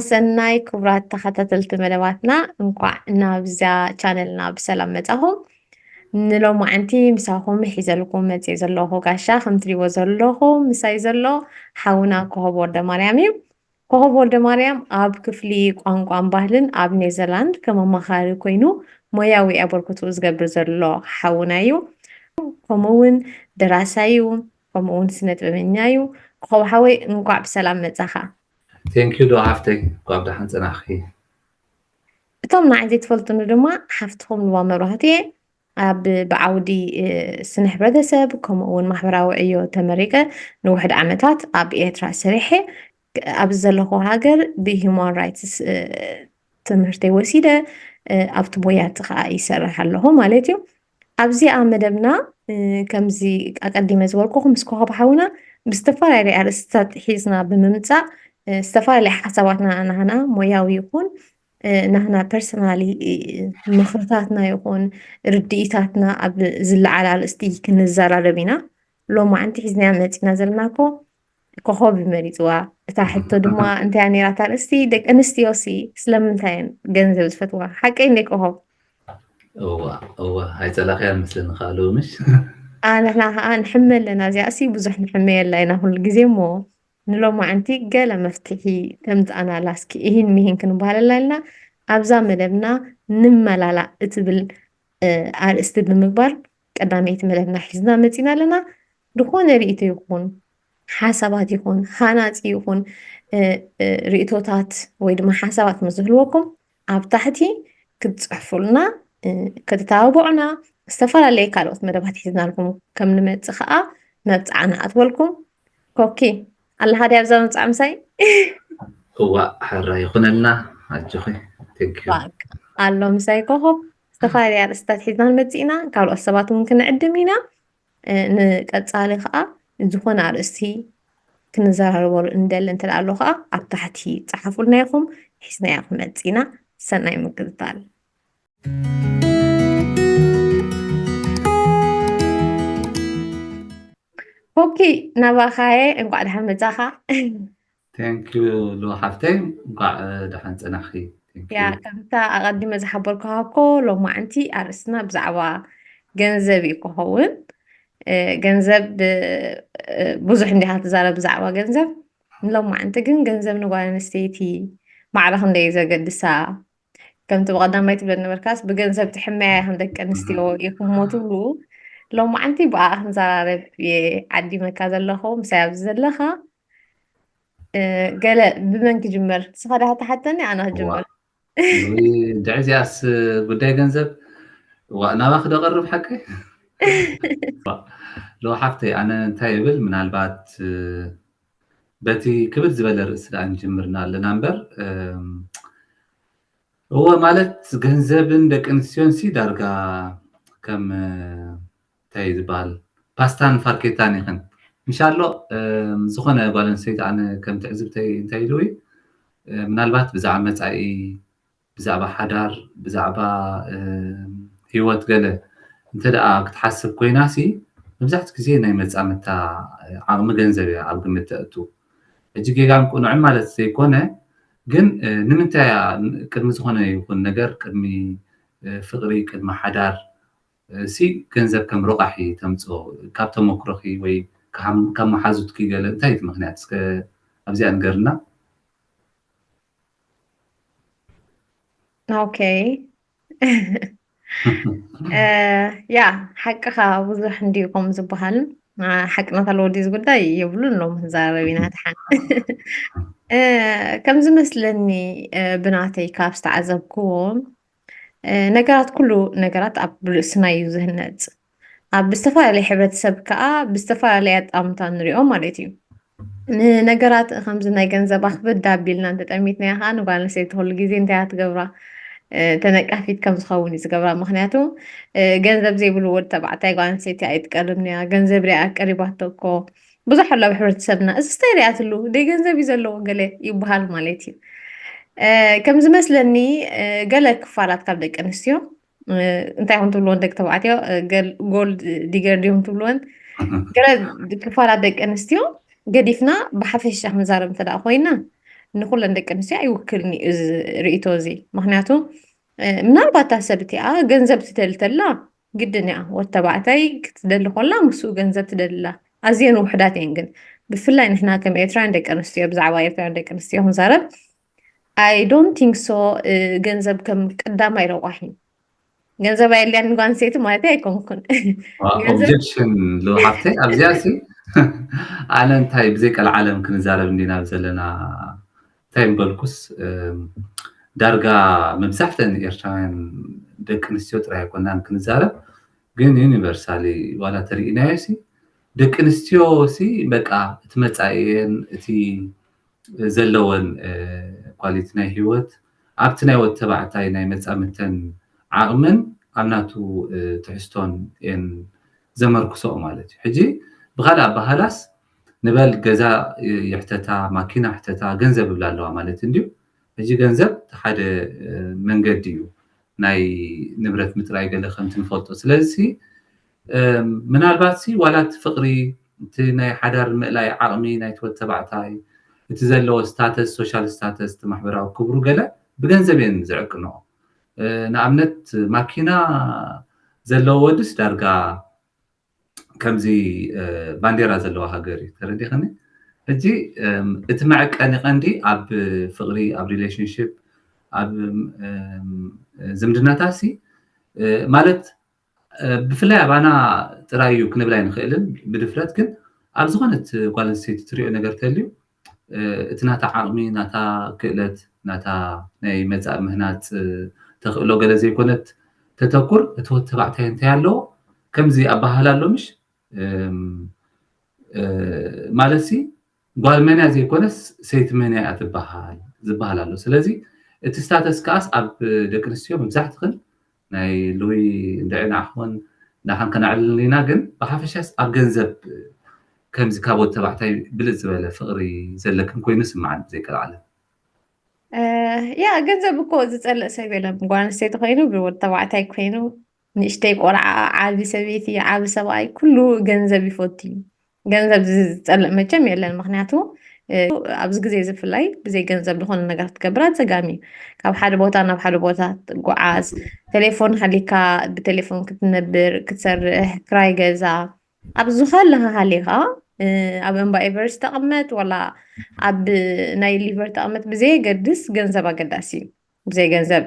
ሰናይ ክቡራት ተኸታተልቲ መደባትና፣ እንኳዕ ናብዛ ቻነልና ብሰላም መጻኹም። ንሎማዓንቲ ምሳኹም ሒዘልኩም መጽየ ዘለኹ ጋሻ፣ ከም ትሪእዎ ዘለኹም ምሳይ ዘሎ ሓውና ኮኸብ ወልደ ማርያም እዩ። ኮኸብ ወልደ ማርያም ኣብ ክፍሊ ቋንቋን ባህልን ኣብ ኔዘርላንድ ከም ኣማኻሪ ኮይኑ ሞያዊ ኣበርክትኡ ዝገብር ዘሎ ሓውና እዩ። ከምኡ እውን ደራሳይ እዩ፣ ከምኡ እውን ስነ ጥበበኛ እዩ። ኮኸብ ሓወይ፣ እንኳዕ ብሰላም መጻኻ። ቴንኪዩ ዶ ሓፍተይ፣ እንኳዕ ብደሓን ጸናሕኪ። እቶም ንዓይ ዘይትፈልጡኒ ድማ፣ ሓፍትኹም ልዋ መብራህቱ እየ። ኣብ ብዓውዲ እ፣ ስነ ሕብረተሰብ ከምኡ እውን ማሕበራዊ ዕዮ ተመሪቀ ንውሕድ ዓመታት ኣብ ኤርትራ ሰሪሐ፣ ኣብዚ ዘለኹ ሃገር ብሂማን ራይትስ እ፣ ትምህርተይ ወሲደ እ፣ ኣብቲ ሞያ እቲ ከዓ ይሰርሕ ኣለኹ ማለት እዩ። ኣብዚኣ መደብና እ፣ ከምዚ ኣቀዲመ ዝበልኩኹም ምስ ኮኸብ ሓውና ብዝተፈላለየ ኣርእስትታት ሒዝና ብምምፃእ እ፣ ዝተፈላለየ ሓሳባትና ናህና ሞያዊ ይኹን እ፣ ናህና ፐርሰናሊ እ፣ ምኽርታትና ይኹን ርድኢታትና ኣብ ዝለዓል ኣርእስቲ ክንዘራረብ ኢና። ሎማዓንቲ ሒዝናያ መፂና ዘለና እኮ ኮኸብ እዩ መሪፅዋ። እታ ሕቶ ድማ እንታይ እያ ነይራ እታ ኣርእስቲ? ደቂ ኣንስትዮሲ ስለምንታይ እየን ገንዘብ ዝፈትዋ? ሓቀይ እንደ ኮኸብ? እዋ እዋ ኣይጸላኽያን መስለኒ ከዓ ሎምሽ። ንሕና ከዓ ንሕመ ኣለና። እዚኣ ሲ ብዙሕ ንሕመ የላ ኢና ኩሉ ግዜ እሞ ንሎማዓንቲ ገለ መፍትሒ ተምጽኣናላ እስኪ እሂን ምሂን ክንበሃለላ ኢልና ኣብዛ መደብና ንመላላእ እትብል እ፣ ኣርእስቲ ብምግባር ቀዳመይቲ መደብና ሒዝና መጺና ኣለና። ዝኾነ ርእይቶ ይኹን ሓሳባት ይኹን ሃናጺ ይኹን እ፣ እ፣ ርእይቶታት ወይ ድማ ሓሳባት ምስ ዝህልወኩም ኣብ ታሕቲ ክትጽሕፉልና እ፣ ክትተባብዑና ዝተፈላለየ ካልኦት መደባት ሒዝናልኩም ከም ንመጽእ ከኣ መብጽዓ ንኣትወልኩም። ኮኪ ኣለኻ ድያ ኣብዛ መብጽዓ ምሳይ? እዋ ሕራ ይኹነልና ኣጆኺ። ቴንኪዩ። ኣሎ ምሳይ ኮኾብ ዝተፈላለየ ኣርእስታት ሒዝና ንመጽእ ኢና። ካልኦት ሰባት እውን ክንዕድም ኢና። እ፣ ንቀጻሊ ከዓ ዝኾነ ኣርእስቲ ክንዘራረበሉ እንደሊ እንተ ኣሎ ከዓ ኣብ ታሕቲ ጸሓፉልና ኢኹም። ሒዝናዮ ክመጽእ ኢና። ሰናይ ምክትታል። ኦኬ፣ ናባኻየ እንኳዕ ደሓን መጻኻ። ቴንኪዩ ሉ ሓፍተይ፣ እንኳዕ ደሓን ጸናሕኪ። ቴንኪዩ። ያ ከምታ ኣቐዲመ ዝሓበርኩኻ እኮ ሎማዓንቲ ኣርእስትና ብዛዕባ ገንዘብ እዩ ክኸውን። እ፣ ገንዘብ እ፣ ብዙሕ እንዲኻ ትዛረብ ብዛዕባ ገንዘብ። ሎማዓንቲ ግን ገንዘብ ንጓል ኣንስተይቲ ማዕረ ክንደይ እዩ ዘገድሳ? ከምቲ ብቐዳማይ ትብለ ነበርካስ ብገንዘብ ትሕመያ ኢኹም ደቂ ኣንስትዮ ኢኹም እሞ ትብሉ። ሎማዓንቲ ብኣኣ ክንዘራረብ እየ ዓዲመካ ዘለኹ ምሳይ ኣብዚ ዘለኻ። እ፣ ገለ ብመን ክጅምር? ንስኻ ዲኻ ትሓተኒ ኣነ ክጅምር? ድዕዚኣስ ጉዳይ ገንዘብ ዋ ናባኺ ዶ ቀርብ ሓቂ? ሎ ሓፍተይ ኣነ እንታይ ይብል ምናልባት እ፣ በቲ ክብድ ዝበለ ርእሲ ደኣ ንጅምርና ኣለና እምበር እም፣ እወ ማለት ገንዘብን ደቂ ኣንስትዮን ሲ ዳርጋ ከም እ፣ እንታይ እዩ ዝበሃል ፓስታን ፋርኬታን ይኽን ምሻሎ እም፣ ዝኾነ ጓል ኣንስተይቲ ኣነ ከም ትዕዝብተይ እንታይ ኢሉ እዩ እ፣ ምናልባት ብዛዕባ መጻኢ ብዛዕባ ሓዳር ብዛዕባ እ፣ ህይወት ገለ እንተ ደኣ ክትሓስብ ኮይና ሲ መብዛሕትኡ ግዜ ናይ መጻምድታ ዓቕሚ ገንዘብ እያ ኣብ ግምት ተእቱ። ሕጂ ጌጋን ቅኑዕን ማለት ዘይኮነ ግን እ፣ ንምንታይ እያ ቅድሚ ዝኾነ ይኹን ነገር ቅድሚ እ፣ ፍቕሪ ቅድሚ ሓዳር እ፣ ሲ ገንዘብ ከም ሮቓሒ ተምጽኦ ካብ ተመክሮኺ ወይ ካብ ካብ መሓዙትኪ ገለ እንታይ እቲ ምኽንያት እስከ ኣብዚኣ ንገርና። ኦኬ እ፣ ያ ሓቅኻ ብዙሕ እንድዩ ከም ዝበሃል እ፣ ሓቅነት ኣለዎ ድዩ እዚ ጉዳይ የብሉን ሎም ክንዛረብ ኢና ድሓን እ፣ ከም ዝመስለኒ እ፣ ብናተይ ካብ ዝተዓዘብክዎም እ፣ ነገራት ኩሉ ነገራት ኣብ ርእስና እዩ ዝህነፅ ኣብ ዝተፈላለየ ሕብረተሰብ ከዓ ብዝተፈላለየ ኣጣምታ ንሪኦ ማለት እዩ ንነገራት ከምዚ ናይ ገንዘብ ኣኽበድ ኣቢልና እንተጠሚትናያ ከዓ ንጓል ኣንስተይቲ ኩሉ ግዜ እንታይ እያ ትገብራ እ፣ ተነቃፊት ከም ዝኸውን እዩ ዝገብራ ምክንያቱ እ፣ ገንዘብ ዘይብሉ ወዲ ተባዕታይ ጓል ኣንስተይቲ ኣይትቀርብን እያ ገንዘብ ሪኣ ቀሪባቶ እኮ ብዙሕ ኣሎ ኣብ ሕብረተሰብና እዚ ስታይ ሪኣትሉ ደይ ገንዘብ እዩ ዘለዎ ገለ ይበሃል ማለት እዩ እ፣ ከም ዝመስለኒ እ፣ ገለ ክፋላት ካብ ደቂ ኣንስትዮ እ፣ እንታይ ይኹን ትብልዎን ደቂ ተባዕትዮ እ፣ ገል- ጎልድ ዲገር ድዮም ትብልወን ገለ ክፋላት ደቂ ኣንስትዮ ገዲፍና ብሓፈሻ ክንዛረብ እንተ ደኣ ኮይና ንኩለን ደቂ ኣንስትዮ ኣይውክልን እዩ እዚ ርእይቶ እዚ። ምክንያቱ ምናልባት እታ ሰብ እቲኣ ገንዘብ ትደሊ ተላ ግድን እያ፣ ወዲ ተባዕታይ ክትደሊ ከላ ምስኡ ገንዘብ ትደልላ። ኣዝየን ውሕዳት እየን። ግን ብፍላይ ንሕና ከም ኤርትራውያን ደቂ ኣንስትዮ፣ ብዛዕባ ኤርትራውያን ደቂ ኣንስትዮ ክንዛረብ፣ I don't think so። ገንዘብ ከም ቀዳማይ ረቋሒ፣ ገንዘብ ኣየድልያን ጓል ኣንስተይቲ ማለት ኣይኮንኩን። ገንዘብ ኦብጀክሽን ልውሃብተይ ኣብዚኣ ሲ ኣነ እንታይ ብዘይ ቀልዓለም ክንዛረብ እንዲና ዘለና እንታይ ምበልኩስ ዳርጋ መብዛሕተን ኤርትራውያን ደቂ ኣንስትዮ ጥራይ ኣይኮናን ክንዛረብ፣ ግን ዩኒቨርሳሊ ዋላ ተርእናዮ ሲ ደቂ ኣንስትዮ ሲ በቃ እቲ መጻኢየን እቲ ዘለወን ኳሊቲ ናይ ህይወት ኣብቲ ናይ ወዲ ተባዕታይ ናይ መጻምድተን ዓቕምን ኣብ ናቱ ትሕዝቶን እየን ዘመርክሶኦ ማለት እዩ። ሕጂ ብኻልእ ኣባህላስ ንበል ገዛ ይሕተታ፣ ማኪና ይሕተታ፣ ገንዘብ ይብላ ኣለዋ ማለት እንድዩ። ሕጂ ገንዘብ እቲ ሓደ መንገዲ እዩ ናይ ንብረት ምጥራይ ገለ ከምቲ ንፈልጦ። ስለዚ ምናልባት ሲ ዋላ እቲ ፍቕሪ እቲ ናይ ሓዳር ምእላይ ዓቕሚ ናይቲ ወዲ ተባዕታይ እቲ ዘለዎ ስታተስ፣ ሶሻል ስታተስ፣ እቲ ማሕበራዊ ክብሩ ገለ ብገንዘብ እየን ዝዕቅንኦ። ንኣብነት ማኪና ዘለዎ ወድስ ዳርጋ ከምዚ ባንዴራ ዘለዋ ሃገር እዩ። ተረዲኸኒ? ሕጂ እቲ መዐቀኒ ቀንዲ ኣብ ፍቕሪ፣ ኣብ ሪሌሽንሽፕ፣ ኣብ ዝምድናታት ሲ ማለት ብፍላይ ኣባና ጥራይ እዩ ክንብል ኣይንኽእልን ብድፍረት፣ ግን ኣብ ዝኾነት ጓል ኣንስተይቲ ትሪኦ ነገር ተልዩ እቲ ናታ ዓቕሚ፣ ናታ ክእለት፣ ናታ ናይ መጻኢ ምህናጽ ተኽእሎ ገለ ዘይኮነት ተተኩር፣ እቲ ወዲ ተባዕታይ እንታይ ኣለዎ ከምዚ ኣባህላ ኣሎ ምሽ ማለት ሲ ጓል መን እያ ዘይኮነስ ሰይቲ መን እያ ትበሃል ዝበሃል ኣሎ። ስለዚ እቲ ስታተስ ከኣስ ኣብ ደቂ ኣንስትዮ መብዛሕትኽን ናይ ልዊ እንድዒ ንዓኹን ንዓኻን ከነዕልል ኢና፣ ግን ብሓፈሻስ ኣብ ገንዘብ ከምዚ ካብ ወዲ ተባዕታይ ብልጽ ዝበለ ፍቕሪ ዘለክን ኮይኑ ስምዓኒ ብዘይቀልዓለም። ያ ገንዘብ እኮ ዝጸልእ ሰብ የለን። ጓል ኣንስተይቲ ኮይኑ ብወዲ ተባዕታይ ኮይኑ ንእሽተይ ቆልዓ ዓቢ ሰበይቲ ዓቢ ሰብኣይ ኩሉ ገንዘብ ይፈቱ እዩ። ገንዘብ ዝጸልእ መቸም የለን። ምክንያቱ ኣብዚ ግዜ እዚ ብፍላይ ብዘይ ገንዘብ ዝኾነ ነገር ክትገብር ኣጸጋሚ እዩ። ካብ ሓደ ቦታ ናብ ሓደ ቦታ ትጓዓዝ፣ ቴሌፎን ሃሊካ ብቴሌፎን ክትነብር ክትሰርሕ፣ ክራይ ገዛ፣ ኣብ ዝኸለኻ ሃሊኻ ኣብ እምባ ኤቨርስት ተቐመጥ ዋላ ኣብ ናይ ሊቨር ተቐመጥ ብዘየገድስ ገንዘብ ኣገዳሲ እዩ። ብዘይ ገንዘብ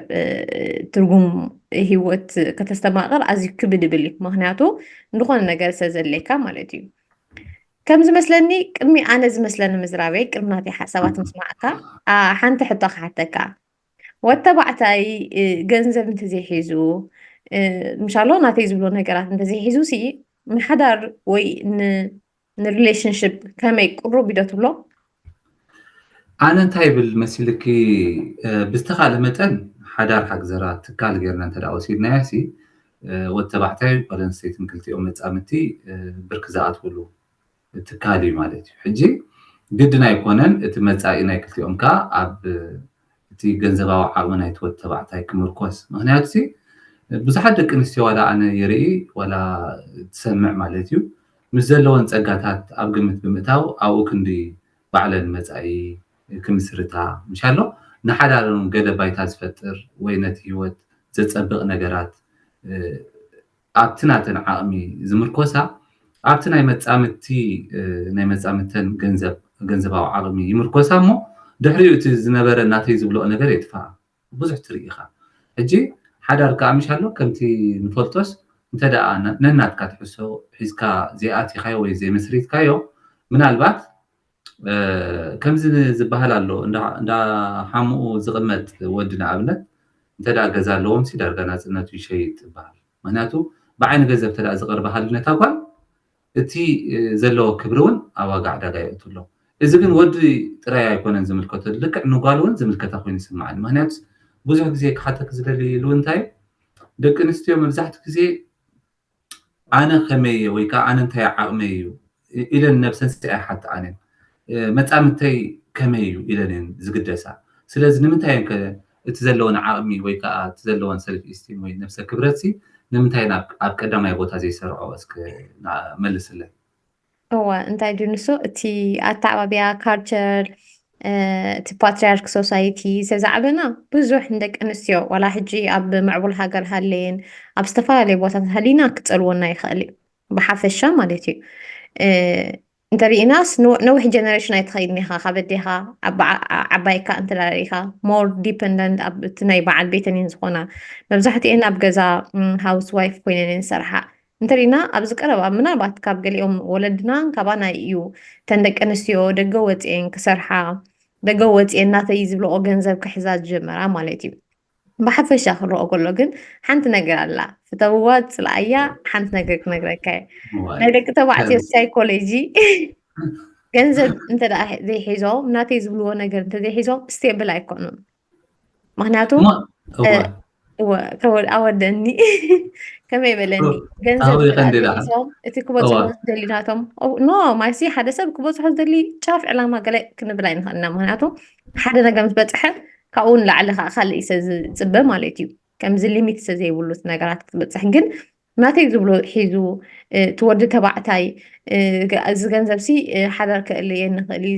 ትርጉም ህይወት ከተስተማቕር ኣዝዩ ክብድ ይብል እዩ። ምክንያቱ ንዝኾነ ነገር ሰብ ዘድልየካ ማለት እዩ። ከም ዝመስለኒ ቅድሚ ኣነ ዝመስለኒ ምዝራበይ ቅድሚ ናተይ ሓሳባት ምስማዕካ ሓንቲ ሕቶ ክሓተካ። ወተባዕታይ ገንዘብ እንተዘይሒዙ ምሻሎ ናተይ ዝብሎ ነገራት እንተዘይሒዙ ሲ ንሓዳር ወይ ንሪሌሽንሽፕ ከመይ ቅሩብ ኢዶ ትብሎ? ኣነ እንታይ ይብል መሲልኪ ብዝተኻለ መጠን ሓዳር ሓግዘራ ትካል ጌርና እንተ ወሲድናዮ ሲ ወተባዕታይ ጓል ኣንስተይትን ክልቲኦም መፃምድቲ ብርክ ዝኣትውሉ ትካል እዩ ማለት እዩ። ሕጂ ግድን ኣይኮነን እቲ መፃኢ ናይ ክልቲኦም ከዓ ኣብ እቲ ገንዘባዊ ዓቕሚ ናይቲ ወተባዕታይ ክምርኮስ። ምክንያቱ ሲ ብዙሓት ደቂ ኣንስትዮ ዋላ ኣነ ይርኢ ዋላ ትሰምዕ ማለት እዩ ምስ ዘለወን ፀጋታት ኣብ ግምት ብምእታው ኣብኡ ክንዲ ባዕለን መፃኢ ክምስርታ ምሻሎ ንሓዳረን ገለ ባይታ ዝፈጥር ወይ ነቲ ህይወት ዘፀብቕ ነገራት ኣብቲ ናተን ዓቕሚ ዝምርኮሳ ኣብቲ ናይ መፃምድቲ ናይ መፃምድተን ገንዘብ ገንዘባዊ ዓቕሚ ይምርኮሳ እሞ ድሕሪኡ እቲ ዝነበረ ናተይ ዝብልኦ ነገር የጥፋኣ። ብዙሕ ትርኢ ኢኻ። ሕጂ ሓዳር ከዓ ምሽ ኣሎ ከምቲ ንፈልጦስ እንተ ደኣ ነናትካ ትሕሶ ሒዝካ ዘይኣቲኻዮ ወይ ዘይመስሪትካዮ ምናልባት ከምዚ ዝበሃል ኣሎ እንዳ ሓሙኡ ዝቕመጥ ወዲ ንኣብነት እንተ ደኣ ገዛ ኣለዎም ሲ ዳርጋ ናፅነቱ ይሸይጥ ይበሃል። ምክንያቱ ብዓይኒ ገንዘብ ተደኣ ዝቐርበ ሃልነታ ጓል እቲ ዘለዎ ክብሪ እውን ኣብ ዋጋ ዕዳጋ የእቱ ኣሎ። እዚ ግን ወዲ ጥራይ ኣይኮነን ዝምልከቶ ልክዕ ንጓል እውን ዝምልከታ ኮይኑ ይስምዓኒ። ምክንያቱ ብዙሕ ግዜ ክሓተክ ዝደሊ ኢሉ እንታይ ደቂ ኣንስትዮ መብዛሕትኡ ግዜ ኣነ ከመይ እየ ወይ ከዓ ኣነ እንታይ ዓቕመይ እዩ ኢለን ነብሰን ሲ ኣይሓትኣን እየን። መፃምድተይ ከመይ እዩ ኢለን እየን ዝግደሳ። ስለዚ ንምንታይ እየን ከ እቲ ዘለወን ዓቕሚ ወይ ከዓ እቲ ዘለወን ሰልፍ ኢስቲም ወይ ነብሰ ክብረት ሲ ንምንታይ ኣብ ቀዳማይ ቦታ ዘይሰርዖ እስኪ መልስለይ። እወ እንታይ ድዩ ንሱ እቲ ኣተዓባብያ ካልቸር እቲ ፓትሪያርክ ሶሳይቲ ዝተዛዕበና ብዙሕ ንደቂ ኣንስትዮ ዋላ ሕጂ ኣብ ምዕቡል ሃገር ሃለየን ኣብ ዝተፈላለዩ ቦታታት ሃሊና ክፀልወና ይኽእል እዩ ብሓፈሻ ማለት እዩ። እንተሪኢናስ ነዊሕ ጀነሬሽን ኣይትኸይድን ኢኻ ካብ ኣዴኻ ዓባይካ እንተዳሪኢኻ more dependent ኣብ እቲ ናይ በዓል ቤተን እየን ዝኾና። መብዛሕትኤን ኣብ ገዛ ሃውስ ዋይፍ ኮይነን እየን ዝሰርሓ። እንተሪና ኣብዚ ቀረባ ምናልባት ካብ ገሊኦም ወለድና ካባና እዩ እተን ደቂ ኣንስትዮ ደገ ወፅኤን ክሰርሓ ደገ ወፅኤን ናተይ ዝብልኦ ገንዘብ ክሕዛ ዝጀመራ ማለት እዩ። ብሓፈሻ ክረኦ ከሎ ግን ሓንቲ ነገር ኣላ ፍተውዋ ፅልኣያ ሓንቲ ነገር ክነግረካ ናይ ደቂ ተባዕትዮ ሳይኮሎጂ ገንዘብ እንተ ዘይሒዞም ናተይ ዝብልዎ ነገር እንተ ዘይሒዞም ስቴብል ኣይኮኑን። ምክንያቱ ኣወደኒ ከመይ በለኒ ገንዘብ ሒዞም እቲ ክበፅሑ ዝደሊ ናቶም ኖ ማይሲ ሓደ ሰብ ክበፅሑ ዝደሊ ጫፍ ዕላማ ገለ ክንብል ኣይንኽእልና። ምክንያቱ ሓደ ነገር ምስ በፅሐ ካብኡ ንላዕሊ ከዓ ካልእ እዩ ዝፅበ ማለት እዩ። ከምዚ ሊሚት ዘይብሉ ነገራት ክትበፅሕ ግን ናተይ ዝብሎ ሒዙ እቲ ወዲ ተባዕታይ እዚ ገንዘብ ሲ ሓዳር ከእልየኒ ይኽእል እዩ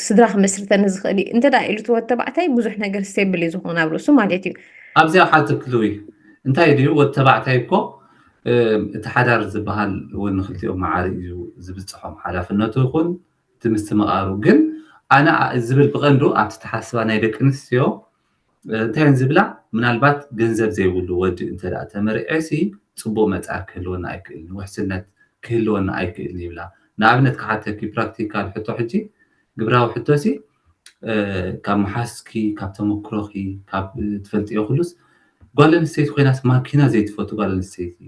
ስድራ ክመስርተኒ ዝኽእል እዩ እንተ ኢሉ እቲ ወዲ ተባዕታይ ብዙሕ ነገር ስቴብል እዩ ዝኾን ኣብ ርእሱ ማለት እዩ። ኣብዚኣ ሓትክልዊ እንታይ ድዩ ወዲ ተባዕታይ እኮ እቲ ሓዳር ዝበሃል እውን ንክልቲኦም መዓሪ እዩ ዝብፅሖም ሓላፍነቱ ይኹን እቲ ምስትምቓሩ ግን ኣነ ዝብል ብቐንዱ ኣብቲ ተሓስባ ናይ ደቂ ኣንስትዮ እንታይ እየን ዝብላ ምናልባት ገንዘብ ዘይብሉ ወዲ እንተ ተመርዔ ሲ ፅቡቅ መፃር ክህልወና ኣይክእልን ውሕስነት ክህልወና ኣይክእልን ይብላ። ንኣብነት ክሓተኪ ፕራክቲካል ሕቶ ሕጂ ግብራዊ ሕቶ ሲ ካብ መሓስኪ ካብ ተመክሮኺ ካብ ትፈልጥዮ ኩሉስ ጓል ኣንስተይቲ ኮይናስ ማኪና ዘይትፈቱ ጓል ኣንስተይቲ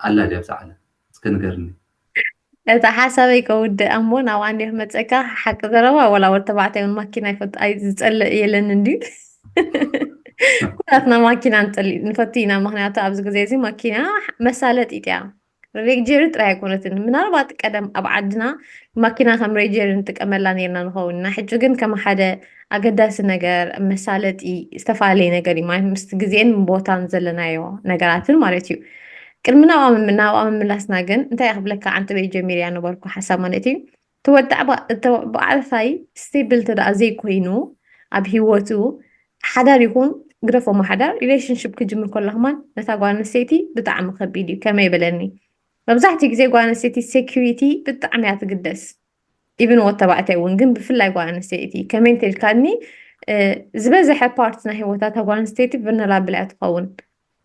ኣላ ድያ ኣብዛ ዓለም እስከ ንገርኒ። እታ ሓሳበይ ከውድእ እሞ ናብኣ እንዲ ክመፀካ ሓቂ ዘረባ ወላ ወዲ ተባዕታይ እውን ማኪና ይፈቱ ኣይ ዝፀልእ የለን እንድዩ ኩላትና ማኪና ንፀልእ ንፈቱ ኢና ምክንያቱ ኣብዚ ግዜ እዚ ማኪና መሳለጢት እያ ሬግጀሪ ጥራይ ኣይኮነትን ምናልባት ቀደም ኣብ ዓድና ማኪና ከም ሬጀሪ ንጥቀመላ ነርና ንኸውን ኢና ሕጂ ግን ከም ሓደ ኣገዳሲ ነገር መሳለጢ ዝተፈላለየ ነገር እዩ ማለት ምስቲ ግዜን ቦታን ዘለናዮ ነገራትን ማለት እዩ ቅድሚ ናብኣ ምምላስና ግን እንታይ ክብለካ ዓንተበይ ጀሚርያ ነበርኩ ሓሳብ ማለት እዩ ተባዕታይ ስቴብል ተደኣ ዘይኮይኑ ኣብ ሂወቱ ሓዳር ይኹን ግደፎ ማሓዳር relationship ክጅምር ከሎ ከማን ነታ ጓል ኣንስተይቲ ብጣዕሚ ከቢድ እዩ ከመይ በለኒ መብዛሕትኡ ግዜ ጓል ኣንስተይቲ security ብጣዕሚ እያ ትግደስ even ወዲ ተባዕታይ እውን ግን ብፍላይ ጓል ኣንስተይቲ ከመይ እንተልካኒ ዝበዝሐ part ናይ ሂወታ እታ ጓል ኣንስተይቲ vulnerable እያ ትኸውን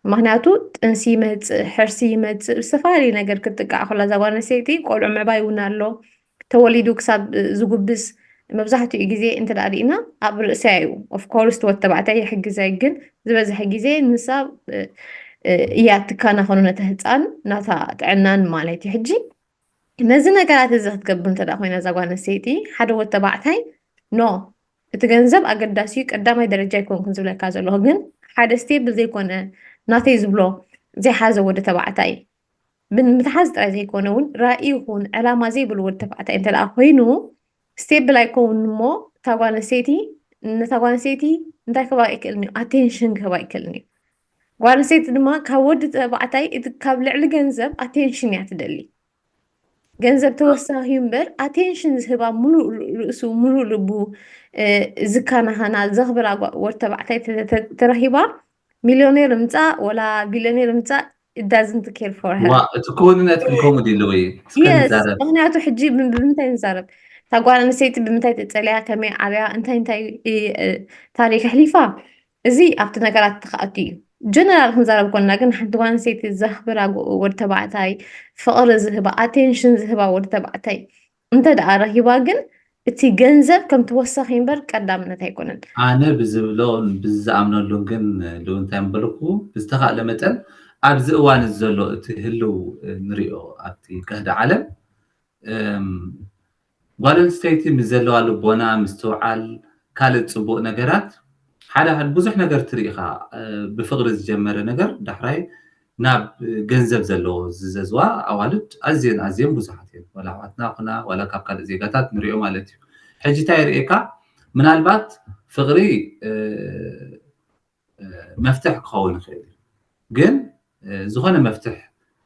ምክንያቱ ጥንሲ ይመፅእ ሕርሲ ይመፅእ ዝተፈላለዩ ነገር ክትጥቃዕ ከላ እዛ ጓል ኣንስተይቲ ቆልዑ ምዕባይ እውን ኣሎ ተወሊዱ ክሳብ ዝጉብዝ መብዛሕትኡ ግዜ እንተ ርኢና ኣብ ርእሰያ እዩ of course እቲ ወዲ ተባዕታይ ይሕግዘ ግን ዝበዝሐ ግዜ ንሳ እያ ትካናኸኖ ነቲ ህፃን ናታ ጥዕናን ማለት እዩ ሕጂ ነዚ ነገራት እዚ ክትገብር እንተ ኮይና እዛ ጓል ኣንስተይቲ ሓደ ወዲ ተባዕታይ no እቲ ገንዘብ ኣገዳሲ እዩ ቀዳማይ ደረጃ ኣይኮንኩን ዝብለካ ዘለኹ ግን ሓደ stable ዘይኮነ ናተይ ዝብሎ ዘይሓዘ ወዲ ተባዕታይ ብምትሓዝ ጥራይ ዘይኮነ እውን ራኢ ይኹን ዕላማ ዘይብሉ ወዲ ተባዕታይ እንተ ኮይኑ stable ኣይከውን እሞ እታ ጓል ኣንስተይቲ ነታ ጓል ኣንስተይቲ እንታይ ክህባ ኣይክእልን እዩ attention ክህባ ኣይክእልን እዩ ጓል ኣንስተይቲ ድማ ካብ ወዲ ተባዕታይ እቲ ካብ ልዕሊ ገንዘብ attention እያ ትደሊ ገንዘብ ተወሳኺ እምበር attention ዝህባ ሙሉእ ርእሱ ሙሉእ ልቡ ዝካናኸና ዘኽብራ ወዲ ተባዕታይ ተረኺባ ሚልዮኔር ምፃእ ወላ ቢልዮኔር ምፃእ it doesn't care for her ዋ እቲ ክውንነት ግን ከምኡ ድሉ ወይ እስከ Yes ንዛረብ ምክንያቱ ሕጂ ብ- ብምንታይ ንዛረብ እታ ጓል ኣንስተይቲ ብምንታይ ተፀልያ ከመይ ዓብያ እንታይ እንታይ እ- እ- ታሪክ ኣሕሊፋ እዚ ኣብቲ ነገራት ተካኣቱ እዩ ጀነራል ክንዛረብ ኮንና ግን ሓንቲ ጓል ኣንስተይቲ ዘኽብራ ጎ- ወዲ ተባዕታይ ፍቅሪ ዝህባ ኣቴንሽን ዝህባ ወዲ ተባዕታይ እንተ ደኣ ረኺባ ግን እቲ ገንዘብ ከም ተወሳኺ እምበር ቀዳምነት ኣይኮነን። ኣነ ብዝብሎን ብዝኣምነሉን ግን ልኡ እንታይ ምበልኩ ብዝተኻእለ መጠን ኣብዚ እዋን እዚ ዘሎ እቲ ህልው ንሪኦ ኣብቲ ከህዲ ዓለም ጓል ኣንስተይቲ ምስ ዘለዋ ልቦና ምስትውዓል ካልእ ፅቡቕ ነገራት ሓደ ሓደ ብዙሕ ነገር ትርኢ ኢኻ ብፍቕሪ ዝጀመረ ነገር ዳሕራይ ናብ ገንዘብ ዘለዎ ዝዘዝዋ ኣዋልድ ኣዝየን ኣዝየን ብዙሓት እየን። ዋላ ኣሕዋትና ኩና ዋላ ካብ ካልእ ዜጋታት ንሪኦ ማለት እዩ። ሕጂ እንታይ የርእየካ? ምናልባት ፍቕሪ መፍትሕ ክኸውን ይኽእል እዩ። ግን ዝኾነ መፍትሕ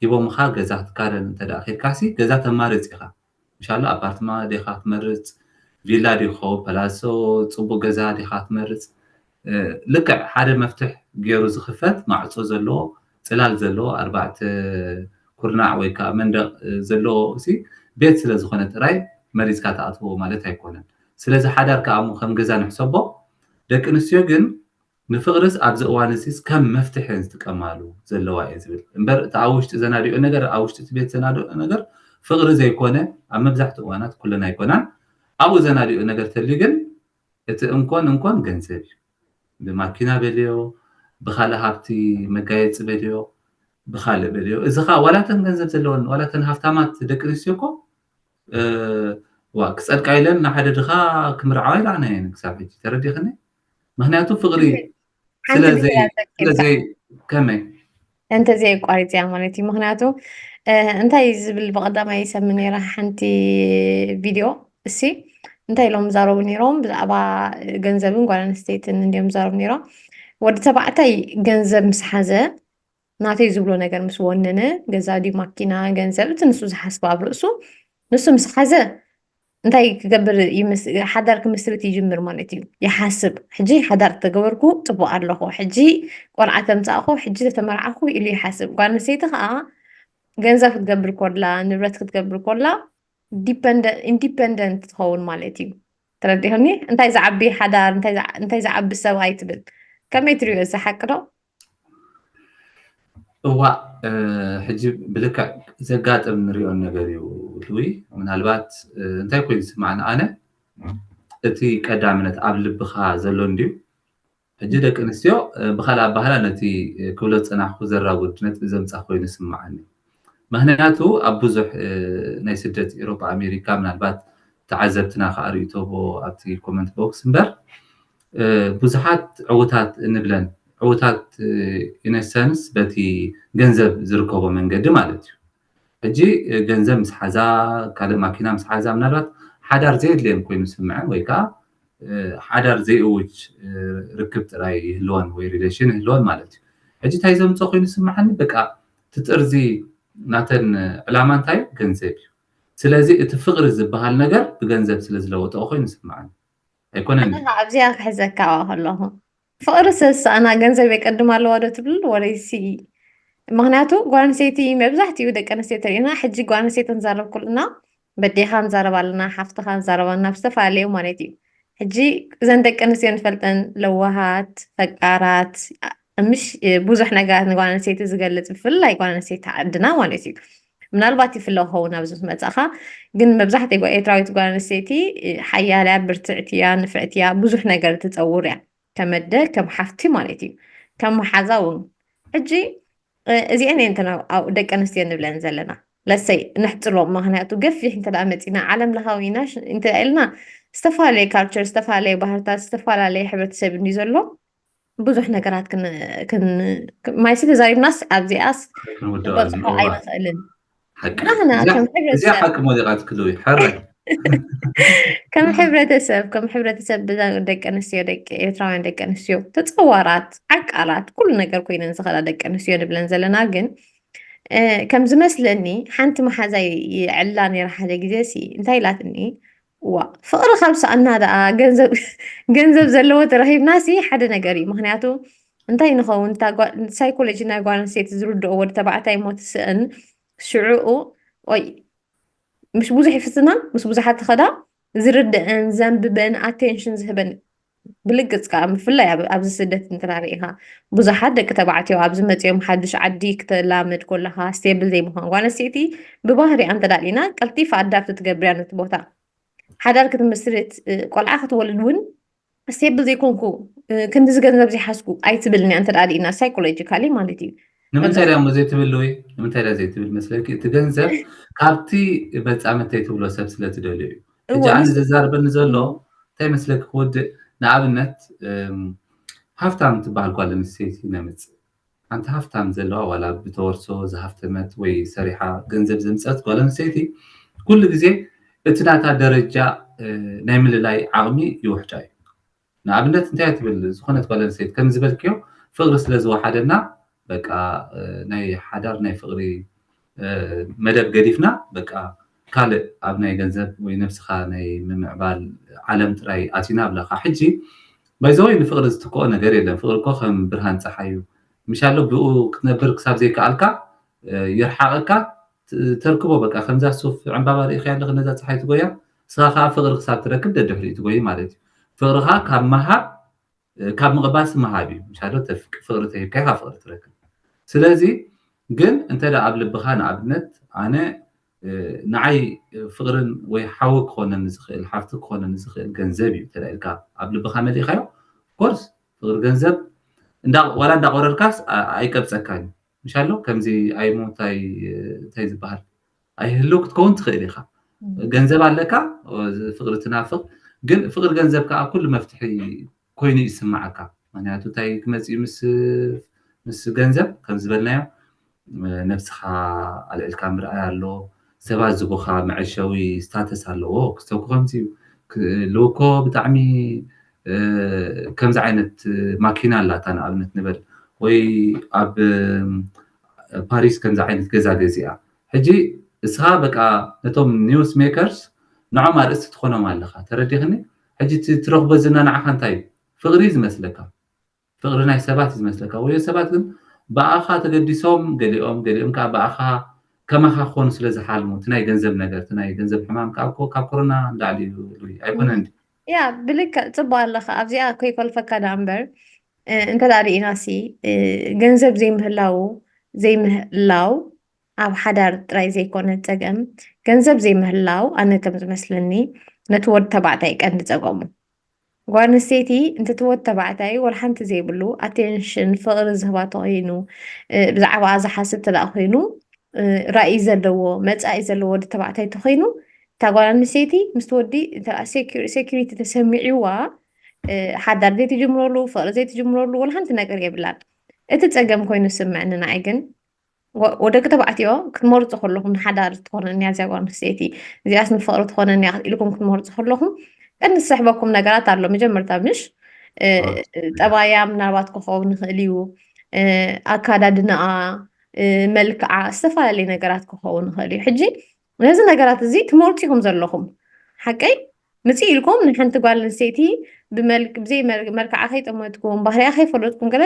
ሂቦምኻ ገዛ ክትካረን እንተ ደኣ ኬድካሲ ገዛ ተማርጽ ኢኻ። ምሻሎ ኣፓርትማ ዲኻ ክትመርጽ ቪላ ዲዩ ክኸውን፣ ፓላሶ፣ ጽቡቕ ገዛ ዲኻ ትመርጽ? ልክዕ ሓደ መፍትሕ ገይሩ ዝኽፈት ማዕጾ ዘለዎ፣ ጽላል ዘለዎ፣ ኣርባዕተ ኩርናዕ ወይ ከዓ መንደቕ ዘለዎ ሲ ቤት ስለ ዝኾነ ጥራይ መሪጽካ ትኣትዎ ማለት ኣይኮነን። ስለዚ ሓዳር ከዓ እሞ ከም ገዛ ንሕሰቦ። ደቂ ኣንስትዮ ግን ንፍቕርስ ኣብዚ እዋን እዚስ ከም መፍትሒ እየን ዝጥቀማሉ ዘለዋ እየ ዝብል እምበር፣ እቲ ኣብ ውሽጢ ዘናድኦ ነገር፣ ኣብ ውሽጢ እቲ ቤት ዘናድኦ ነገር ፍቕሪ ዘይኮነ፣ ኣብ መብዛሕትኡ እዋናት፣ ኩለን ኣይኮናን፣ ኣብኡ ዘናድኦ ነገር ተልዩ ግን እቲ እንኮን እንኮን ገንዘብ እዩ። ብማኪና በልዮ፣ ብኻልእ ሃብቲ መጋየፂ በልዮ፣ ብኻልእ በልዮ። እዚ ኸዓ ዋላተን ገንዘብ ዘለወን፣ ዋላተን ሃፍታማት ደቂ ኣንስትዮ እኮ ዋ ክፀድቃ ኢለን ንሓደ ድኻ ክምርዓዋ ኢላዕና እየን ክሳብ ሕጂ። ተረዲኽኒ? ምክንያቱ ፍቕሪ ስለዘይ ስለዘይ ከመይ እንተዘይ ኣቋሪፅያ ማለት እዩ። ምክንያቱ እንታይ ዝብል ብቀዳማይ ይሰሚ ነይራ ሓንቲ ቪድዮ እሲ እንታይ ኢሎም ዛረቡ ነይሮም ብዛዕባ ገንዘብን ጓል ኣንስተይትን እንዲዮም ዛረቡ ነይሮም። ወዲ ተባዕታይ ገንዘብ ምስ ሓዘ ናተይ ዝብሎ ነገር ምስ ወነነ ገዛ ድዩ ማኪና ገንዘብ እቲ ንሱ ዝሓስቦ ኣብ ርእሱ ንሱ ምስ ሓዘ እንታይ ክገብር ሓዳር ክምስርት ይጅምር ማለት እዩ። ይሓስብ ሕጂ ሓዳር ተገበርኩ ፅቡቅ ኣለኹ፣ ሕጂ ቆልዓ ተምፃእኹ፣ ሕጂ ተተመርዓኹ ኢሉ ይሓስብ። ጓል ኣንስተይቲ ከዓ ገንዘብ ክትገብር ኮላ ንብረት ክትገብር ኮላ ኢንዲፐንደንት ትኸውን ማለት እዩ። ተረዲኹኒ? እንታይ ዝዓቢ ሓዳር እንታይ ዝዓቢ ሰብኣይ ትብል ከመይ ትሪኦ እዚ ሓቂ ዶ? እዋእ ሕጂ ብልክዕ ዘጋጥም ንሪኦን ነገር እዩ ልዊ ምናልባት እንታይ ኮይኑ ዝስማዕኒ ኣነ እቲ ቀዳምነት ኣብ ልብኻ ዘሎ እንድዩ ሕጂ ደቂ ኣንስትዮ ብካልእ ኣባህላ ነቲ ክብሎ ዝፀናሕኩ ዘራጉድ ነጥቢ ዘምፃ ኮይኑ ይስምዓኒ ምክንያቱ ኣብ ብዙሕ ናይ ስደት ኤሮጳ ኣሜሪካ ምናልባት ተዓዘብትና ከዓ ርእቶዎ ኣብቲ ኮመንት ቦክስ እምበር ብዙሓት ዕውታት እንብለን ዕውታት ኢነሰንስ በቲ ገንዘብ ዝርከቦ መንገዲ ማለት እዩ ሕጂ ገንዘብ ምስ ሓዛ ካልእ ማኪና ምስ ሓዛ ምናልባት ሓዳር ዘየድልየን ኮይኑ ስምዐን ወይ ከዓ ሓዳር ዘይእውጅ ርክብ ጥራይ ይህልወን ወይ ሪሌሽን ይህልወን ማለት እዩ ሕጂ እንታይ ዘምፀ ኮይኑ ስምዓኒ በቃ ትጥርዚ ናተን ዕላማ እንታይ ገንዘብ እዩ ስለዚ እቲ ፍቅሪ ዝበሃል ነገር ብገንዘብ ስለ ዝለወጠ ኮይኑ ይስምዓኒ ኣይኮነን ኣብዚኣ ክሕዘካ ከለኹ ፍቅሪ ስሳና ገንዘብ የቀድም ኣለዋ ዶ ትብል ወለይሲ ምክንያቱ ጓል ኣንስተይቲ መብዛሕትኡ ደቂ ኣንስትዮ ተሪእና ሕጂ ጓል ኣንስተይቲ ንዛረብ ኩልና በዴኻ ንዛረብ ኣለና ሓፍትኻ ንዛረብ ኣለና ብዝተፈላለዩ ማለት እዩ ሕጂ እዘን ደቂ ኣንስትዮ ንፈልጠን ለዋሃት ፈቃራት ምሽ ብዙሕ ነገራት ንጓል ኣንስተይቲ ዝገልፅ ብፍላይ ጓል ኣንስተይቲ ዓድና ማለት እዩ ምናልባት ይፍለ ክኸውን ኣብዚ መፃኻ ግን መብዛሕትኡ ኤርትራዊት ጓል ኣንስተይቲ ሓያል እያ ብርትዕቲ እያ ንፍዕቲ እያ ብዙሕ ነገር ትፀውር እያ ከም ኣደ ከም ሓፍቲ ማለት እዩ ከም መሓዛ እውን ሕጂ እዚአን እየን ደቂ ኣንስትዮ ንብለን ዘለና ለሰይ ነሕፅሮም ምክንያቱ ገፊሕ እንተ መፂና ዓለም ለኻዊ ኢና እንተ ኢልና ዝተፈላለየ ካልቸር ዝተፈላለየ ባህርታት ዝተፈላለየ ሕብረተሰብ እንዲ ዘሎ ብዙሕ ነገራት ማይሲ ተዛሪብናስ ኣብዚኣስ ክንበፅሖ ኣይንኽእልን እዚኣ ሓቂ ሞሊቓት ክልዊ ሕራይ ከም ሕብረተሰብ ከም ሕብረተሰብ ብዛ ደቂ ኣንስትዮ ደቂ ኤርትራውያን ደቂ ኣንስትዮ ተፀዋራት ዓቃላት ኩሉ ነገር ኮይነን ዝኽእላ ደቂ ኣንስትዮ ንብለን ዘለና ግን ከም ዝመስለኒ ሓንቲ መሓዛይ ይዕላ ነይራ ሓደ ግዜ ሲ እንታይ ኢላትኒ ዋ ፍቕሪ ካብ ሰኣና ደኣ ገንዘብ ዘለዎ ተረኺብና ሲ ሓደ ነገር እዩ ምክንያቱ እንታይ ንኸውን ሳይኮሎጂ ናይ ጓል ኣንስተይቲ ዝርድኦ ወዲ ተባዕታይ ሞ ትስእን ሽዑኡ ወይ ምስ ብዙሕ ይፍትና ምስ ብዙሓት ትኸዳ ዝርድአን ዘንብበን ኣቴንሽን ዝህበን ብልግፅ ከዓ ብፍላይ ኣብዚ ስደት እንትና ርኢኻ ብዙሓት ደቂ ተባዕትዮ ኣብዚ መፅኦም ሓዱሽ ዓዲ ክተላመድ ኮለካ ስቴብል ዘይምኳን ጓል ኣንስተይቲ ብባህሪኣ እንተዳሊና ቀልጢፋ ኣዳፕት ትገብርያ ነቲ ቦታ ሓዳር ክትምስርት ቆልዓ ክትወልድ እውን ስቴብል ዘይኮንኩ ክንድዚ ገንዘብ ዘይሓዝኩ ኣይትብልን እያ እንተ ዳኣ ርኢና ሳይኮሎጂካሊ ማለት እዩ ንምንታይ ድያ እሞ ዘይትብል ወይ ንምንታይ ድያ ዘይትብል መስለኪ እቲ ገንዘብ ካብቲ መጻምተይ ትብሎ ሰብ ስለ ትደልዮ እዩ ሕጂ ኣነ ዘዛርበኒ ዘሎ እንታይ መስለኪ ክወድእ ንኣብነት ሃፍታም ትበሃል ጓል ኣንስተይቲ ነምፅእ ሓንቲ ሃፍታም ዘለዋ ዋላ ብተወርሶ ዝሃፍተመት ወይ ሰሪሓ ገንዘብ ዘምፀት ጓል ኣንስተይቲ ኩሉ ግዜ እቲ ናታ ደረጃ ናይ ምልላይ ዓቕሚ ይውሕዳ እዩ ንኣብነት እንታይ ትብል ዝኾነት ጓል ኣንስተይቲ ከም ዝበልክዮ ፍቕሪ ስለ ዝወሓደና በቃ ናይ ሓዳር ናይ ፍቕሪ መደብ ገዲፍና በቃ ካልእ ኣብ ናይ ገንዘብ ወይ ነብስኻ ናይ ምምዕባል ዓለም ጥራይ ኣቲና ኣለኻ። ሕጂ ባይዘወይ ንፍቕሪ ዝትክኦ ነገር የለን። ፍቕሪ እኮ ከም ብርሃን ፀሓይ እዩ። ምሻሎ ብኡ ክትነብር ክሳብ ዘይከኣልካ ይርሓቐካ፣ ተርክቦ በቃ። ከምዛ ሱፍ ዕምባባ ርኢኻያ ኣለኺ፣ ነዛ ፀሓይ ትጎያ፣ ንስኻ ከዓ ፍቕሪ ክሳብ ትረክብ ደድሕሪኡ ትጎይ ማለት እዩ። ፍቕርኻ ካብ ምሃብ ካብ ምቕባስ ምሃብ እዩ። ምሻሎ ፍቕሪ ተሂብካ ኢኻ ፍቕሪ ትረክብ። ስለዚ ግን እንተ ኣብ ልብኻ ንኣብነት ኣነ ንዓይ ፍቕርን ወይ ሓዊ ክኾነኒ ዝኽእል ሓፍቲ ክኾነኒ ዝኽእል ገንዘብ እዩ እንተ ኢልካ ኣብ ልብኻ መሊእኻዮ ኮርስ ፍቕሪ ገንዘብ ዋላ እንዳቆረርካስ ኣይቀብፀካን እዩ። ምሻሎ ከምዚ ኣይሞ እንታይ ዝበሃል ኣይህልው ክትከውን ትኽእል ኢኻ። ገንዘብ ኣለካ ፍቕሪ ትናፍቕ፣ ግን ፍቕሪ ገንዘብ ከዓ ኩሉ መፍትሒ ኮይኑ ይስማዓካ። ምክንያቱ እንታይ ክመፅእ ምስ ምስ ገንዘብ ከም ዝበልናዮ ነብስኻ ኣልዕልካ ምርኣይ ኣሎ። ሰባት ዝቡኻ መዐሸዊ ስታተስ ኣለዎ። ክስተኩ ከምዚ እዩ። ልውኮ ብጣዕሚ ከምዚ ዓይነት ማኪና ኣላታ ንኣብነት ንበል ወይ ኣብ ፓሪስ ከምዚ ዓይነት ገዛ ገዚኣ ሕጂ እስኻ በቃ ነቶም ኒውስ ሜከርስ ንዖም ኣርእስቲ ትኾኖም ኣለኻ። ተረዲኽኒ? ሕጂ ትረኽቦ ዝና ንዓኻ እንታይ እዩ? ፍቕሪ ዝመስለካ ፍቕሪ ናይ ሰባት እዩ ዝመስለካ። ወዮ ሰባት ግን ብኣኻ ተገዲሶም ገሊኦም ገሊኦም ከዓ ብኣኻ ከማኻ ክኾኑ ስለ ዝሓልሙ እቲ ናይ ገንዘብ ነገር እቲ ናይ ገንዘብ ሕማም ከዓ እኮ ካብ ኮሮና ንላዕሊ እዩ ሉይ ኣይኮነን ድዩ? ያ ብልክዕ ፅቡቅ ኣለኻ ኣብዚኣ ከይኮልፈካ ዳ እምበር እንተ ዳ ርኢና ሲ ገንዘብ ዘይምህላው ዘይምህላው ኣብ ሓዳር ጥራይ ዘይኮነ ፀገም ገንዘብ ዘይምህላው ኣነ ከም ዝመስለኒ ነቲ ወዲ ተባዕታይ ቀንዲ ፀገሙ ጓል ኣንስተይቲ እንተትወድ ተባዕታይ ወላ ሓንቲ ዘይብሉ ኣቴንሽን ፍቕሪ ዝህባ ተኾይኑ ብዛዕባኣ ዝሓስብ ተደኣ ኮይኑ ራእይ ዘለዎ መፃኢ ዘለዎ ወዲ ተባዕታይ ተኮይኑ እታ ጓል ኣንስተይቲ ምስቲ ወዲ ሴኪሪቲ ተሰሚዕዋ ሓዳር ዘይትጅምረሉ ፍቕሪ ዘይትጅምረሉ ወላ ሓንቲ ነገር የብላን። እቲ ፀገም ኮይኑ ዝስምዐኒ ንዓይ ግን ወደቂ ተባዕትዮ ክትመርፁ ከለኹም ንሓዳር ትኾነኒ እያ እዚኣ ጓል ኣንስተይቲ እዚኣስ ንፍቕሪ ትኾነኒ እያ ኢልኩም ክትመርፁ ከለኹም ቀንዲ ዝስሕበኩም ነገራት ኣሎ መጀመርታ ምሽ ጠባያ ምናልባት ክኸውን ይኽእል እዩ ኣካዳድናኣ መልክዓ ዝተፈላለዩ ነገራት ክኸውን ይኽእል እዩ ሕጂ ነዚ ነገራት እዚ ትመርፁ ኢኹም ዘለኹም ሓቀይ ምፅእ ኢልኩም ንሓንቲ ጓል ኣንስተይቲ ብዘይ መልክዓ ከይጠመትኩም ባህሪያ ከይፈለጥኩም ገለ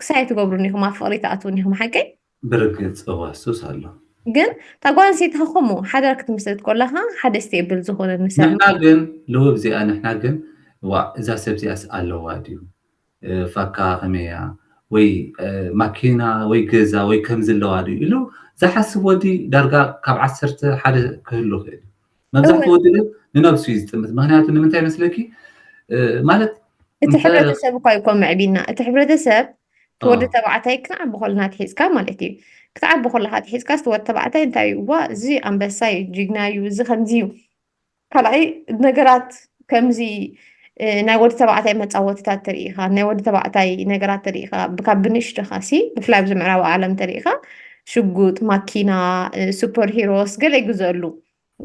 ክሳይ ትገብሩኒ ኢኹም ኣብ ፍቕሪ ትኣትዉኒ ኢኹም ሓቀይ? ብርግፅ እዋ እሱስ ኣሎ። ግን እታ ጓል ኣንስተይቲ ከ ከምኡ ሓዳር ክትምስርት ከለኻ ሓደ stable ዝኾነ ንሰብ ንሕና ግን ልውብ እዚኣ ንሕና ግን ዋ እዛ ሰብ እዚኣስ ኣለዋ ድዩ ፋካ ከመያ ወይ ማኪና ወይ ገዛ ወይ ከምዚ ኣለዋ ድዩ ኢሉ ዝሓስብ ወዲ ዳርጋ ካብ ዓሰርተ ሓደ ክህሉ ይኽእል እዩ። መብዛሕትኡ ወዲ ግን ንነብሱ እዩ ዝጥምት። ምክንያቱ ንምንታይ መስለኪ ማለት እቲ ሕብረተሰብ እኳ ይኮ ምዕቢና እቲ ሕብረተሰብ እቲ ወዲ ተባዕታይ ክትዓቢ ከለና ትሒዝካ ማለት እዩ ክትዓቢ ከለካ ትሒዝካ እቲ ወዲ ተባዕታይ እንታይ እዩ ዋ እዚ ኣንበሳ እዩ ጅግና እዩ እዚ ከምዚ እዩ ካልኣይ ነገራት ከምዚ ናይ ወዲ ተባዕታይ መፃወትታት ተሪኢኻ ናይ ወዲ ተባዕታይ ነገራት ተሪኢኻ ካብ ብንእሽቶኻ ሲ ብፍላይ ኣብዚ ምዕራብ ዓለም ተሪኢኻ ሽጉጥ ማኪና ሱፐር ሂሮስ ገለ ይግዘአሉ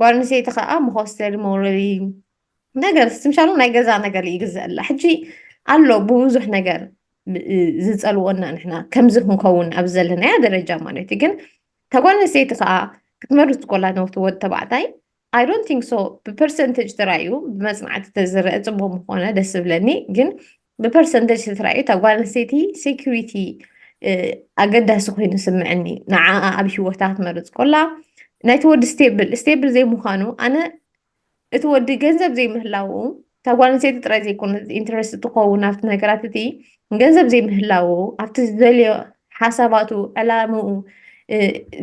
ጓል ኣንስተይቲ ከዓ መኮስተሪ መውረሪ ነገር ምሻሉ ናይ ገዛ ነገር ይግዘአላ ሕጂ ኣሎ ብብዙሕ ነገር ዝፀልወና ንሕና ከምዚ ክንከውን ኣብ ዘለናያ ደረጃ ማለት እዩ ግን ተጓል ኣንስተይቲ ከዓ ክትመርፅ ኮላ ነውቲ ወዲ ተባዕታይ I don't think so ብፐርሰንቴጅ ተራእዩ ብመፅናዕቲ ተዝረአ ፅቡቅ ምኮነ ደስ ዝብለኒ ግን ብፐርሰንቴጅ ተራእዩ እታ ጓል ኣንስተይቲ ሴኩሪቲ ኣገዳሲ ኮይኑ ስምዐኒ ንዓኣ ኣብ ሂወታ ክትመርፅ ኮላ ናይቲ ወዲ ስቴብል ስቴብል ዘይምዃኑ ኣነ እቲ ወዲ ገንዘብ ዘይምህላዉ እታ ጓል ኣንስተይቲ ጥራይ ዘይኮነ ኢንትረስት ትኸውን ኣብቲ ነገራት እቲ ገንዘብ ዘይምህላዉ ኣብቲ ዝደልዮ ሓሳባቱ ዕላምኡ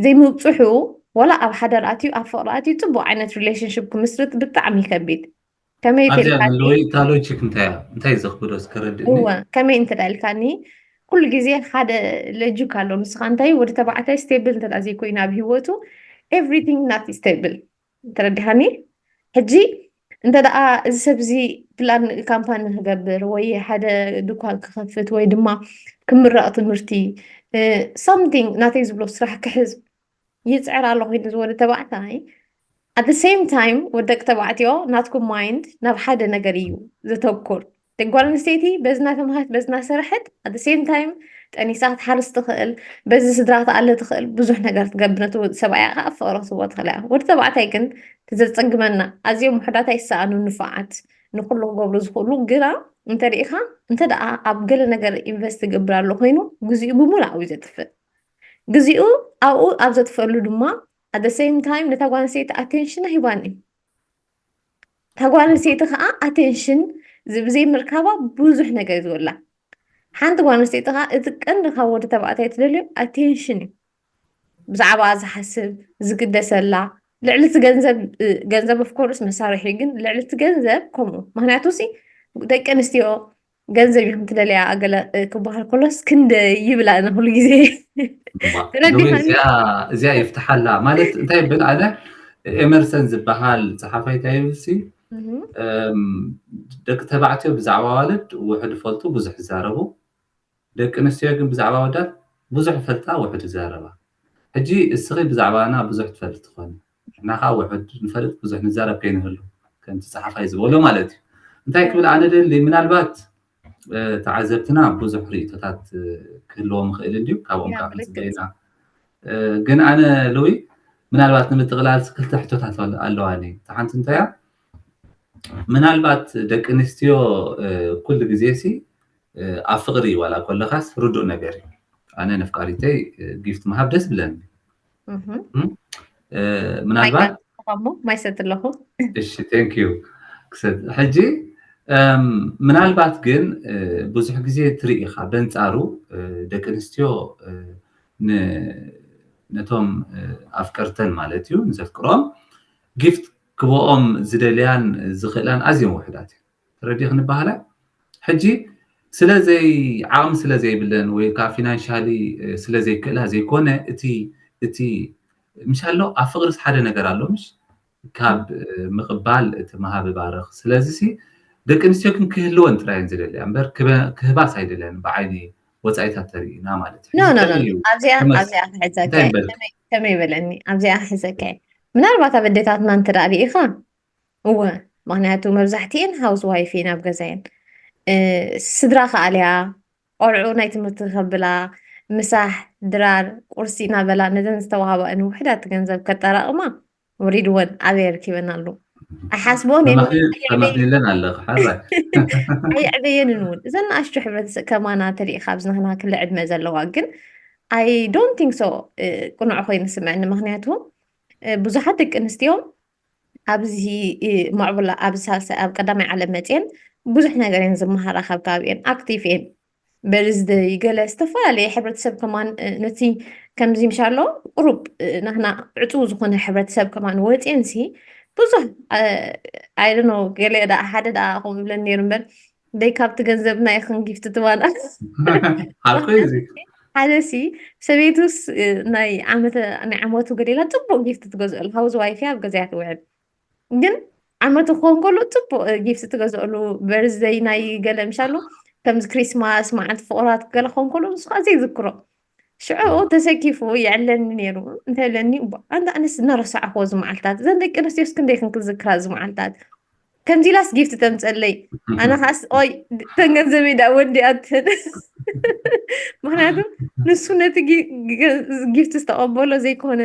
ዘይምብፅሑ ዋላ ኣብ ሓዳር ኣትዩ ኣብ ፍቕሪ ኣትዩ ፅቡቅ ዓይነት ሪሌሽንሽፕ ክምስርት ብጣዕሚ ይከቢድ ከመይ ኣብዚኣ ዘለወይ እታ ሎጂክ እንታይ እያ እንታይ ዘኽብዶ እስከረድእኒ እወ ከመይ እንተ ኢልካኒ ኩሉ ግዜ ሓደ ሎጂክ ኣሎ ንስኻ እንታይ ወዲ ተባዕታይ ስቴብል እንተ ዘይኮይኑ ኣብ ህይወቱ everything not stable ተረዲኻኒ ሕጂ እንተ ደኣ እዚ ሰብ እዚ ፕላን ካምፓኒ ክገብር ወይ ሓደ ድኳን ክኸፍት ወይ ድማ ክምረቕ ትምህርቲ something ናተይ ዝብሎ ስራሕ ክሕዝ ይፅዕር ኣሎ ኮይኑ ዝወደ ተባዕታይ at the same time ወደቂ ተባዕትዮ ናትኩም ማይንድ ናብ ሓደ ነገር እዩ ዘተኩር ጓል ኣንስተይቲ በዝና ተምሃት በዝና ሰረሐት at the same time ጠኒሳ ክትሓርስ ትኽእል፣ በዚ ስድራ ክትኣለ ትኽእል፣ ብዙሕ ነገር ትገብር። ነቲ ወዲ ሰብኣያ ከዓ ኣብ ፍቕሪ ክትህቦ ትኽእል እያ። ወዲ ተባዕታይ ግን እቲ ዘጸግመና፣ ኣዝዮም ውሑዳት ኣይሰኣኑን ንፉዓት፣ ንኹሉ ክገብሩ ዝኽእሉ። ግና እንተ ርኢኻ፣ እንተ ደኣ ኣብ ገለ ነገር ኢንቨስት ይገብር ኣሎ ኮይኑ፣ ግዜኡ ብምሉእ ኣብኡ እዩ ዘጥፍእ። ግዜኡ ኣብኡ ኣብ ዘጥፍአሉ ድማ፣ at the same time፣ ነታ ጓል ኣንስተይቲ ኣቴንሽና ሂባን እዩ። እታ ጓል ኣንስተይቲ ከዓ ኣቴንሽን ብዘይምርካባ ብዙሕ ነገር እዩ ዝወላ። ሓንቲ ጓል ኣንስተይቲ ከዓ እቲ ቀንዲ ካብ ወዲ ተባዕታይ ትደልዮ ኣቴንሽን እዩ። ብዛዕባ ዝሓስብ፣ ዝግደሰላ፣ ልዕሊ እቲ ገንዘብ፣ እ፣ ገንዘብ of course መሳርሒ እዩ፣ ግን ልዕሊ እቲ ገንዘብ ከምኡ። ምኽንያቱ ሲ ደቂ ኣንስትዮ ገንዘብ ኢኹም ትደልያ ገለ፣ እ፣ ክበሃል ከሎስ ክንደይ ይብላ እነ ኩሉ ግዜ። እማ፣ ተረዲኻኒ? እዚኣ፣ እዚኣ ይፍትሓላ ማለት እንታይ ይብል ኣነ፣ ኤመርሰን ዝበሃል ጸሓፋይ እንታይ ይብል ሲ፣ እም፣ ደቂ ተባዕትዮ ብዛዕባ ኣዋልድ ውሑድ ይፈልጡ፣ ብዙሕ ይዛረቡ። ደቂ ኣንስትዮ ግን ብዛዕባ ኣወዳት ብዙሕ ይፈልጣ፣ ውሑድ ይዛረባ። ሕጂ እስኺ ብዛዕባና ብዙሕ ትፈልጥ ትኾኒ፣ ንሕና ከዓ ውሑድ ንፈልጥ፣ ብዙሕ ንዛረብ ከይንህሉ፣ ከምቲ ጸሓፋይ ዝበሎ ማለት እዩ። እንታይ ክብል ኣነ ደሊ፣ ምናልባት፣ እ፣ ተዓዘብትና ብዙሕ ርእይቶታት፣ እ፣ ክህልዎም ይኽእል እንድዩ፣ ካብኦም ያ፣ ከዓ ክንጽበ ብልክት። ኢና። እ፣ ግን ኣነ፣ ሉዊ፣ ምናልባት ንምጥቕላል ክልተ ሕቶታት ኣለ-፣ ኣለዋኒ። እታ ሓንቲ እንታይ እያ? ምናልባት ደቂ ኣንስትዮ፣ እ፣ ኩሉ ግዜ ሲ፣ እ፣ ኣብ ፍቕሪ ዋላ ከለኻስ ርዱእ ነገር እዩ። ኣነ ነፍቃሪተይ፣ እ፣ ጊፍት ምሃብ ደስ ብለኒ። እም፣ እ፣ ምናልባት ማይ ሰት ኣለኹ። እሺ፣ ቴንክ ዩ። ክሰት-፣ ሕጂ፣ እም፣ ምናልባት ግን፣ እ፣ ብዙሕ ግዜ ትርኢ ኢኻ፣ በንጻሩ፣ እ፣ ደቂ ኣንስትዮ፣ እ፣ ን-፣ ነቶም፣ እ፣ ኣፍቀርተን ማለት እዩ፣ ንዘፍቅሮም ጊፍት ክበኦም ዝደልያን ዝኽእላን ኣዝዮም ውሑዳት እዮም። ተረዲእኽኒ በሃላይ? ሕጂ ስለ ዘይ-፣ ዓቕሚ ስለ ዘይብለን ወይ ከዓ ፊናንሻሊ፣ እ፣ ስለ ዘይክእላ ዘይኮነ፣ እቲ፣ እቲ፣ ምሽ ኣሎ፣ ኣብ ፍቕሪስ ሓደ ነገር ኣሎ፣ ምሽ? ካብ፣ እ፣ ምቕባል እቲ ምሃብ ይባርኽ። ስለዚ ሲ ደቂ ኣንስትዮ ግን ክህልወን ጥራይ እየን ዝደልያ እምበር ክበ-፣ ክህባስ ኣይደልያን፣ ብዓይኒ ወጻኢታት ተሪእና ማለት እዩ። ኖ፣ ኖ፣ ኖ፣ እንታይ ኖ። እዩ? ኣብዚኣ፣ ተመስ-፣ ኣብዚኣ ክሕዘካ እንታይ እየ። በልክ? ከመይ፣ ከመይ በለኒ? ኣብዚኣ ክሕዘካ እየ። ምናልባት ኣብ ኣዴታትና እንተ ደኣ ርኢኻ፣ እወ፣ ምኽንያቱ መብዛሕትኤን ሃውስ ዋይፍ እየን ኣብ ገዛየን። እ፣ ስድራ ክኣልያ፣ ቆልዑ ናይ ትምህርቲ ከብላ፣ ምሳሕ፣ ድራር፣ ቁርሲ እናበላ ነዘን ዝተዋህባእን ውሑዳት ገንዘብ ከጠራቕማ ወሪድወን ኣበይ ኣርኪበን ኣለዉ? ኣይሓስብኦን እየን። ተመኺ-፣ ኣይዕበየን። ተመኺለን ኣለኺ፣ ሕራይ። ኣይዕበየንን እውን። እዘን ንኣሽቱ ሕብረተሰብ ከማና ተሪኢኻ ኣብዚ ናህና ክሊ ዕድመ ዘለዋ ግን፣ I don't think so፣ እ፣ ቅኑዕ ኮይኑ ይስምዐኒ። ምኽንያቱ፣ እ፣ ብዙሓት ደቂ ኣንስትዮ ኣብዚ፣ እ፣ ምዕቡላ፣ ኣብ ሳልሳይ፣ ኣብ ቀዳማይ ዓለም መፅየን ብዙሕ ነገር እየን ዝመሃራ ካብ ከባቢኤን፣ ኣክቲቭ እየን። በርዝደይ ገለ ዝተፈላለየ ሕብረተሰብ ከማን፣ እ፣ ነቲ ከምዚ ምሻሎ ቁሩብ፣ እ፣ ናህና ዕፁው ዝኾነ ሕብረተሰብ ከማን ወፅየንሲ ብዙሕ፣ እ፣ I don't know፣ ገለ ደኣ ሓደ ደኣ ከምኡ ይብለን ነይሩ እምበር፣ ደይ ካብቲ ገንዘብና ኢኽን ጊፍት ትባና። ሓቁ እዩ እዚ። ሓደ ሲ ሰበይቱስ፣ እ፣ ናይ ዓመተ-፣ ናይ ዓመቱ ገዲላ ጽቡቕ ጊፍት ትገዝአሉ፣ ሃውስ ዋይፍ እያ፣ ኣብ ገዛያ ትውዕል። ግን ዓመቱ ክኸውን ከሎ ጽቡቕ፣ እ፣ ጊፍት ትገዝአሉ፣ በርዝደይ ናይ ገለ ምሻሉ፣ ከምዚ ክሪስማስ፣ መዓልቲ ፍቑራት ገለ ክኸውን ከሎ፣ ንሱ ከኣ ዘይዝክሮ። ሽዑ ተሰኪፉ የዕለኒ ነይሩ። እንታይ ይብለኒ፣ "እባ፣ ኣንታ ኣነስ እናረሳዕኽዎ እዚ መዓልታት፣ እዘን ደቂ ኣንስትዮስ ክንደይ ክንክዝክራ እዚ መዓልታት?" ከምዚ ኢላስ ጊፍት ተምፀለይ። ኣነ ኻስ፣ ኦይ፣ ተን ገንዘበይ ደኣ ወዲኣተን። ምኽንያቱ ንሱ ነቲ ጊ-፣ ጊ-፣ ጊፍት ዝተቐበሎ ዘይኮነ፣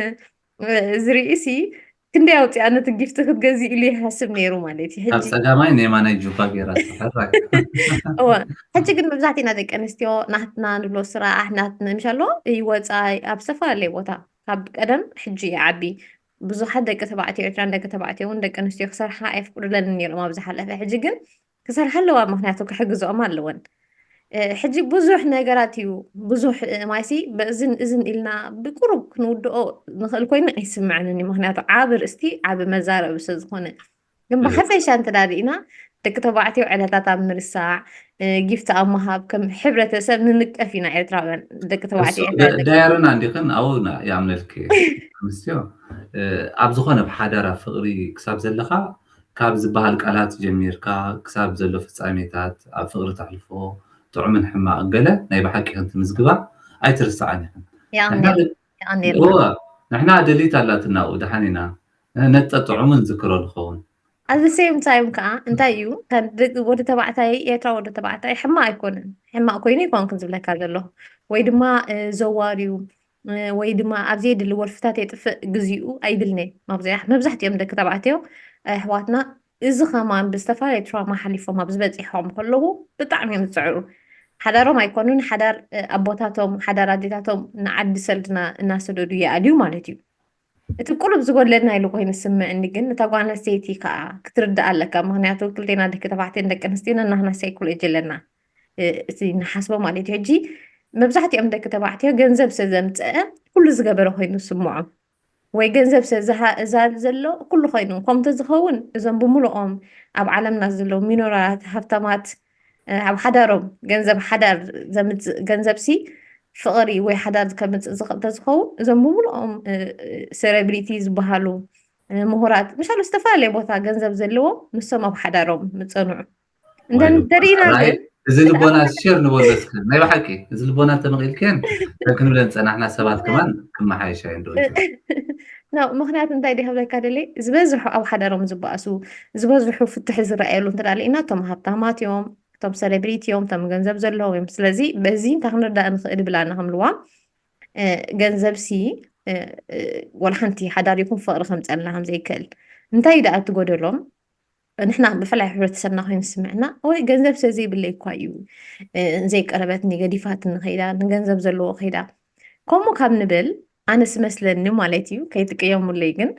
እ፣ ዝርኢ ሲ፣ ክንደይ ኣውፂኣ ነቲ ጊፍት ክትገዝእ ኢሉ ይሓስብ ነይሩ ማለት እዩ። ካብ ሕጂ ጸጋማይ ንየማናይ ጁባ ገይራ ትሕራይ። እወ፣ ሕጂ ግን መብዛሕትእና ደቂ ኣንስትዮ ናትና ንብሎ ስራሕ፣ ናትና ምሻሎ፣ እዩ ወፃኢ ኣብ ዝተፈላለየ ቦታ። ካብ ቀደም ሕጂ ይዓቢ። ብዙሓት ደቂ ተባዕትዮ ኤርትራን ደቂ ተባዕትዮ እውን ደቂ ኣንስትዮ ክሰርሓ ኣየፍቅዱለንን ነይሮም ኣብ ዝሓለፈ። ሕጂ ግን ክሰርሓ ኣለዋ፣ ምኽንያቱ ክሕግዝኦም ኣለወን። እ፣ ሕጂ ብዙሕ ነገራት እዩ፣ ብዙሕ፣ እ፣ ማይሲ በእዝን እዝን ኢልና ብቁሩብ ክንውድኦ ንኽእል ኮይኑ ኣይስምዐንን እዩ። ምኽንያቱ ዓቢ ርእስቲ፣ ዓቢ መዛረቢ ስለ ዝኾነ። ግን እህ። ብሓፈሻ እንተ ዳርኢና፣ ደቂ ተባዕትዮ ዕለታት ኣብ ምርሳዕ፣ እ፣ ጊፍት ኣብ ምሃብ ከም ሕብረተሰብ ንንቀፍ ኢና ኤርትራውያን። ደቂ እሱ ተባዕትዮ ኤርትራ ደ-፣ ደቂ ዳያርና እንዲኽን ኣብኡ ና-፣ ይኣምነልኪ። ኣንስትዮ፣ እ፣ ኣብ ዝኾነ ብሓዳር ኣብ ፍቕሪ ክሳብ ዘለኻ፣ ካብ ዝበሃል ቃላት ጀሚርካ፣ ክሳብ ዘሎ ፍጻሜታት፣ ኣብ ፍቕሪ ተሕልፎ፣ ጥዑምን ሕማቕን ገለ ናይ ብሓቂ ክንትምዝግባ ኣይትርስዓን ኢኽን። ንሕና ይኣምነል-፣ ደ-፣ ይኣምነልና። እወ፣ ንሕና ደሊት ኣላትና ኣብኡ፣ ደሓን ኢና። እ፣ ነጠጥዑምን ዝክሮ ንኸውን። At the same time ከዓ እንታይ እዩ፣ ከም ደቂ ወዲ ተባዕታይ፣ ኤርትራ ወዲ ተባዕታይ ሕማቕ ኣይኮነን። ሕማቕ ኮይኑ ኣይኮንኩን ዝብለካ ዘለኹ። ወይ ድማ ዘዋርዩ ወይ ድማ ኣብ ዘየድሊ ወልፍታት የጥፍእ ግዜኡ ኣይብልንየ። መብዛሕትኦም ደቂ ተባዕትዮ ኣሕዋትና እዚ ከማን ብዝተፈላለየ ትራማ ሓሊፎም ኣብ ዝበፂሖም ከለዉ ብጣዕሚ እዮም ዝፅዕሩ። ሓዳሮም ኣይኮኑን፣ ሓዳር ኣቦታቶም፣ ሓዳር ኣዴታቶም ንዓዲ ሰልድና እናሰደዱ ይኣልዩ ማለት እዩ። እቲ ቁሩብ ዝጎድለና ኢሉ ኮይኑ ዝስምዕኒ ግን እታ ጓል ኣንስተይቲ ከዓ ክትርዳእ ኣለካ። ምክንያቱ ክልቴና ደቂ ተባዕትዮን ደቂ ኣንስትዮን ነናህና ሳይኮሎጂ ኣለና፣ እቲ ንሓስቦ ማለት እዩ። ሕጂ መብዛሕትኦም ደቂ ተባዕትዮ ገንዘብ ስለ ዘምፀአ ኩሉ ዝገበረ ኮይኑ ዝስምዖም ወይ ገንዘብ ስለ ዝሃ- ዝሃብ ዘሎ ኩሉ ኮይኑ ከምተ ዝኸውን እዞም ብምልኦም ኣብ ዓለምና ዘለዉ ሚኖራት ሃብታማት ኣብ ሓዳሮም ገንዘብ ሓዳር ዘምፅእ ገንዘብ ሲ ፍቕሪ ወይ ሓዳር ከምፅእ ዝኽእል ተዝኸውን እዞም ብምልኦም ሴሌብሪቲ ዝበሃሉ ምሁራት ምሻሉ ዝተፈላለየ ቦታ ገንዘብ ዘለዎም ንሶም ኣብ ሓዳሮም ምፀንዑ እንተንተሪና ግን እዚ ልቦና ሸር ንበሎ እስከ ናይ ብሓቂ እዚ ልቦና እንተመቒልክን ክንብለን ፀናሕና ሰባት ከማን ክመሓየሻ ንዶ ምክንያቱ እንታይ ደ ክብለካ ደለ ዝበዝሑ ኣብ ሓዳሮም ዝበኣሱ ዝበዝሑ ፍትሒ ዝረኣየሉ እንተዳለኢና እቶም ሃብታማት እዮም እቶም ሴሌብሪቲ እዮም እቶም ገንዘብ ዘለዎም እዮም ስለዚ በዚ እንታይ ክንርዳእ ንኽእል ብላና ከምልዋ ገንዘብ ሲ ወላ ሓንቲ ሓዳር ይኹን ፍቕሪ ከምፀልና ከምዘይክእል እንታይ ደኣ ትጎደሎም ንሕና ብፍላይ ሕብረተሰብና ኮይኑ ዝስምዕና ወይ ገንዘብ ስለ ዘይብለይ እኳ እዩ ዘይቀረበትኒ ገዲፋትኒ ከይዳ ንገንዘብ ዘለዎ ከይዳ ከምኡ ካብ ንብል ኣነ ስመስለኒ ማለት እዩ ከይትቅየሙለይ ግን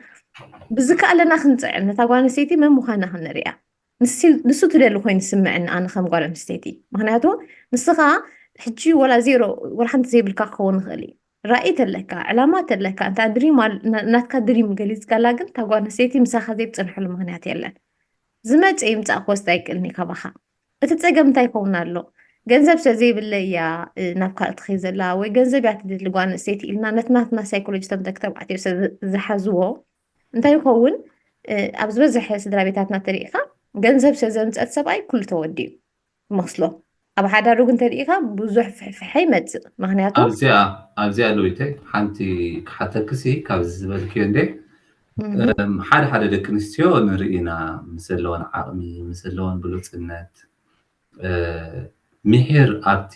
ብዝከኣለና ክንፅዕር ነታ ጓል ኣንስተይቲ መን ምዃና ክንርያ ንሱ ትደሊ ኮይኑ ዝስምዐኒ ኣነ ከም ጓል ኣንስተይቲ ምክንያቱ ንስኻ ሕጂ ወላ ዜሮ ወላ ሓንቲ ዘይብልካ ክኸውን ንኽእል እዩ ራእይ ተለካ ዕላማ ተለካ እንታ ድሪም ናትካ ድሪም ገሊፅካላ ግን እታ ጓል ኣንስተይቲ ምሳኻ ዘይትፀንሐሉ ምክንያት የለን ዝመፀ ይምፃእ ክወስድ ኣይክእልን እዩ ካባኻ እቲ ፀገም እንታይ ይኸውን ኣሎ ገንዘብ ስለ ዘይብለ እያ ናብ ካልእ ትኸይ ዘላ ወይ ገንዘብ እያ ትደሊ ጓል ኣንስተይቲ ኢልና ነቲ ናትና ሳይኮሎጂ ተምተክ ተባዕትዮ ዝሓዝዎ እንታይ ይኸውን ኣብ ዝበዝሐ ስድራ ቤታትና ተሪኢኻ ገንዘብ ስለ ዘምፀት ሰብኣይ ኩሉ ተወዲኡ መስሎ ኣብ ሓዳሩ ግን ተሪኢኻ ብዙሕ ፍሕፍሐ ይመፅእ ምክንያቱ ኣብዚኣ ኣብዚኣ ለዊተይ ሓንቲ ክሓተክሲ ካብዚ ዝበልክዮ እንዴ ሓደ ሓደ ደቂ ኣንስትዮ ንርኢ ኢና ምስ ዘለወን ዓቕሚ ምስ ዘለወን ብሉፅነት ምሒር ኣብቲ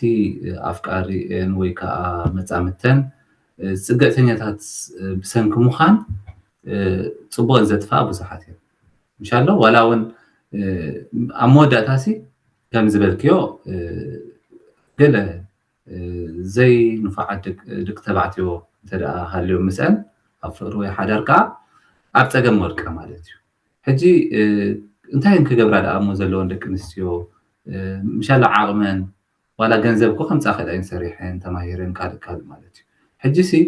ኣፍቃሪኤን ወይ ከዓ መፃምድተን ፅግዕተኛታት ብሰንኪ ምዃን ፅቡቕን ዘጥፍኣ ብዙሓት እዮም ምሻሎ ዋላ እውን ኣብ መወዳእታ ሲ ከም ዝበልክዮ ገለ ዘይንፉዓት ደቂ ተባዕትዮ እንተ ሃልዮም ምስአን ኣብ ፍቅሪ ወይ ሓዳር ከዓ ኣብ ፀገም ወድቃ ማለት እዩ ሕጂ እንታይ ክገብራ ደኣ እሞ ዘለወን ደቂ ኣንስትዮ ምሻላ ዓቕመን ዋላ ገንዘብ እኮ ከምፃ ክእላ እየን ሰሪሐን ተማሂረን ካልእ ካልእ ማለት እዩ ሕጂ ሲ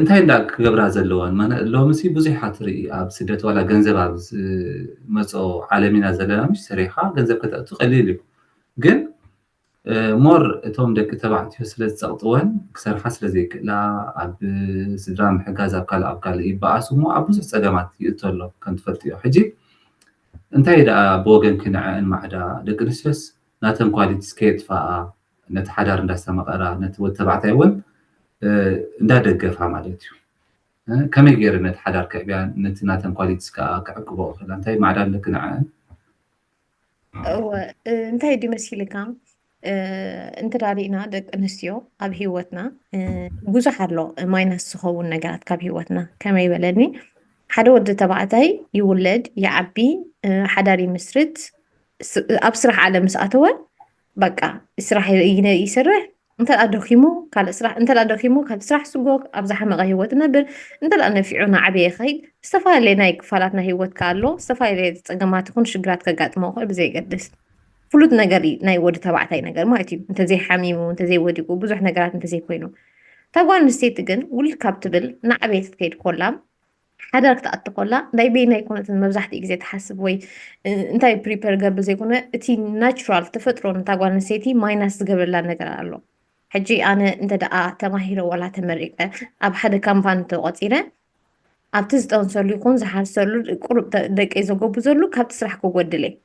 እንታይ እንዳ ክገብራ ዘለወን ሎሚ ሲ ብዙሓት ርኢ ኣብ ስደት ዋላ ገንዘብ ኣብ ዝመፆ ዓለም ኢና ዘለና ምሽ ሰሪሕካ ገንዘብ ከተእቱ ቀሊል እዩ ግን ሞር እቶም ደቂ ተባዕትዮ ስለ ዝፀቕጥወን ክሰርሓ ስለ ዘይክእላ ኣብ ስድራ ምሕጋዝ ኣብ ካልእ ኣብ ካልእ ይበኣሱ እሞ ኣብ ብዙሕ ፀገማት ይእቶ ኣሎ ከም ትፈልጥዮ ሕጂ እንታይ ደኣ ብወገን ክንዐአን ማዕዳ ደቂ ኣንስትዮስ ናተን ኳሊቲስ ከየጥፋኣ ነቲ ሓዳር እንዳስተመቐራ ነቲ ወዲ ተባዕታይ እውን እንዳደገፋ ማለት እዩ ከመይ ገይረ ነቲ ሓዳር ክዕብያ ነቲ ናተን ኳሊቲስ ከዓ ክዕቅቦ ክእላ እንታይ ማዕዳ ኣለክንዐአን እወ እንታይ ድዩ መሲልካ እንተ ዳሪእና ደቂ ኣንስትዮ ኣብ ህይወትና ብዙሕ ኣሎ ማይነስ ዝኸውን ነገራት ካብ ህይወትና ከመይ በለኒ ሓደ ወዲ ተባዕታይ ይውለድ ይዓቢ ሓዳር ይምስርት ኣብ ስራሕ ዓለም ምስ ኣተወ በቃ ስራሕ ይሰርሕ እንተ ደኺሙ ካልእ ስራሕ እንተ ደኺሙ ካብ ስራሕ ስጎግ ኣብ ዝሓመቐ ህይወት ነብር እንተ ነፊዑ ናዕበየ ይኸይድ ዝተፈላለየ ናይ ክፋላት ናይ ህይወትካ ኣሎ ዝተፈላለየ ፀገማት ይኹን ሽግራት ከጋጥሞ ይኽእል ብዘየገድስ ፍሉጥ ነገር እዩ ናይ ወዲ ተባዕታይ ነገር ማለት እዩ እንተዘይሓሚሙ እንተዘይወዲቁ ብዙሕ ነገራት እንተዘይኮይኑ እታ ጓል ኣንስተይቲ ግን ውልድ ካብ ትብል ናዕበየ ክትከይድ ኮላ ሓዳር ክትኣቲ ኮላ ናይ በይናይ ኮነትን መብዛሕትኡ ግዜ ትሓስብ ወይ እንታይ ፕሪፐር ገብር ዘይኮነ እቲ ናቹራል ተፈጥሮ ነታ ጓል ኣንስተይቲ ማይናስ ዝገብረላ ነገር ኣሎ ሕጂ ኣነ እንተ ደኣ ተማሂረ ዋላ ተመሪቀ ኣብ ሓደ ካምፓኒ ተቆፂረ ኣብቲ ዝጠንሰሉ ይኹን ዝሓርሰሉ ቁሩብ ደቂ ዘጎብዘሉ ካብቲ ስራሕ ክጎድል እየ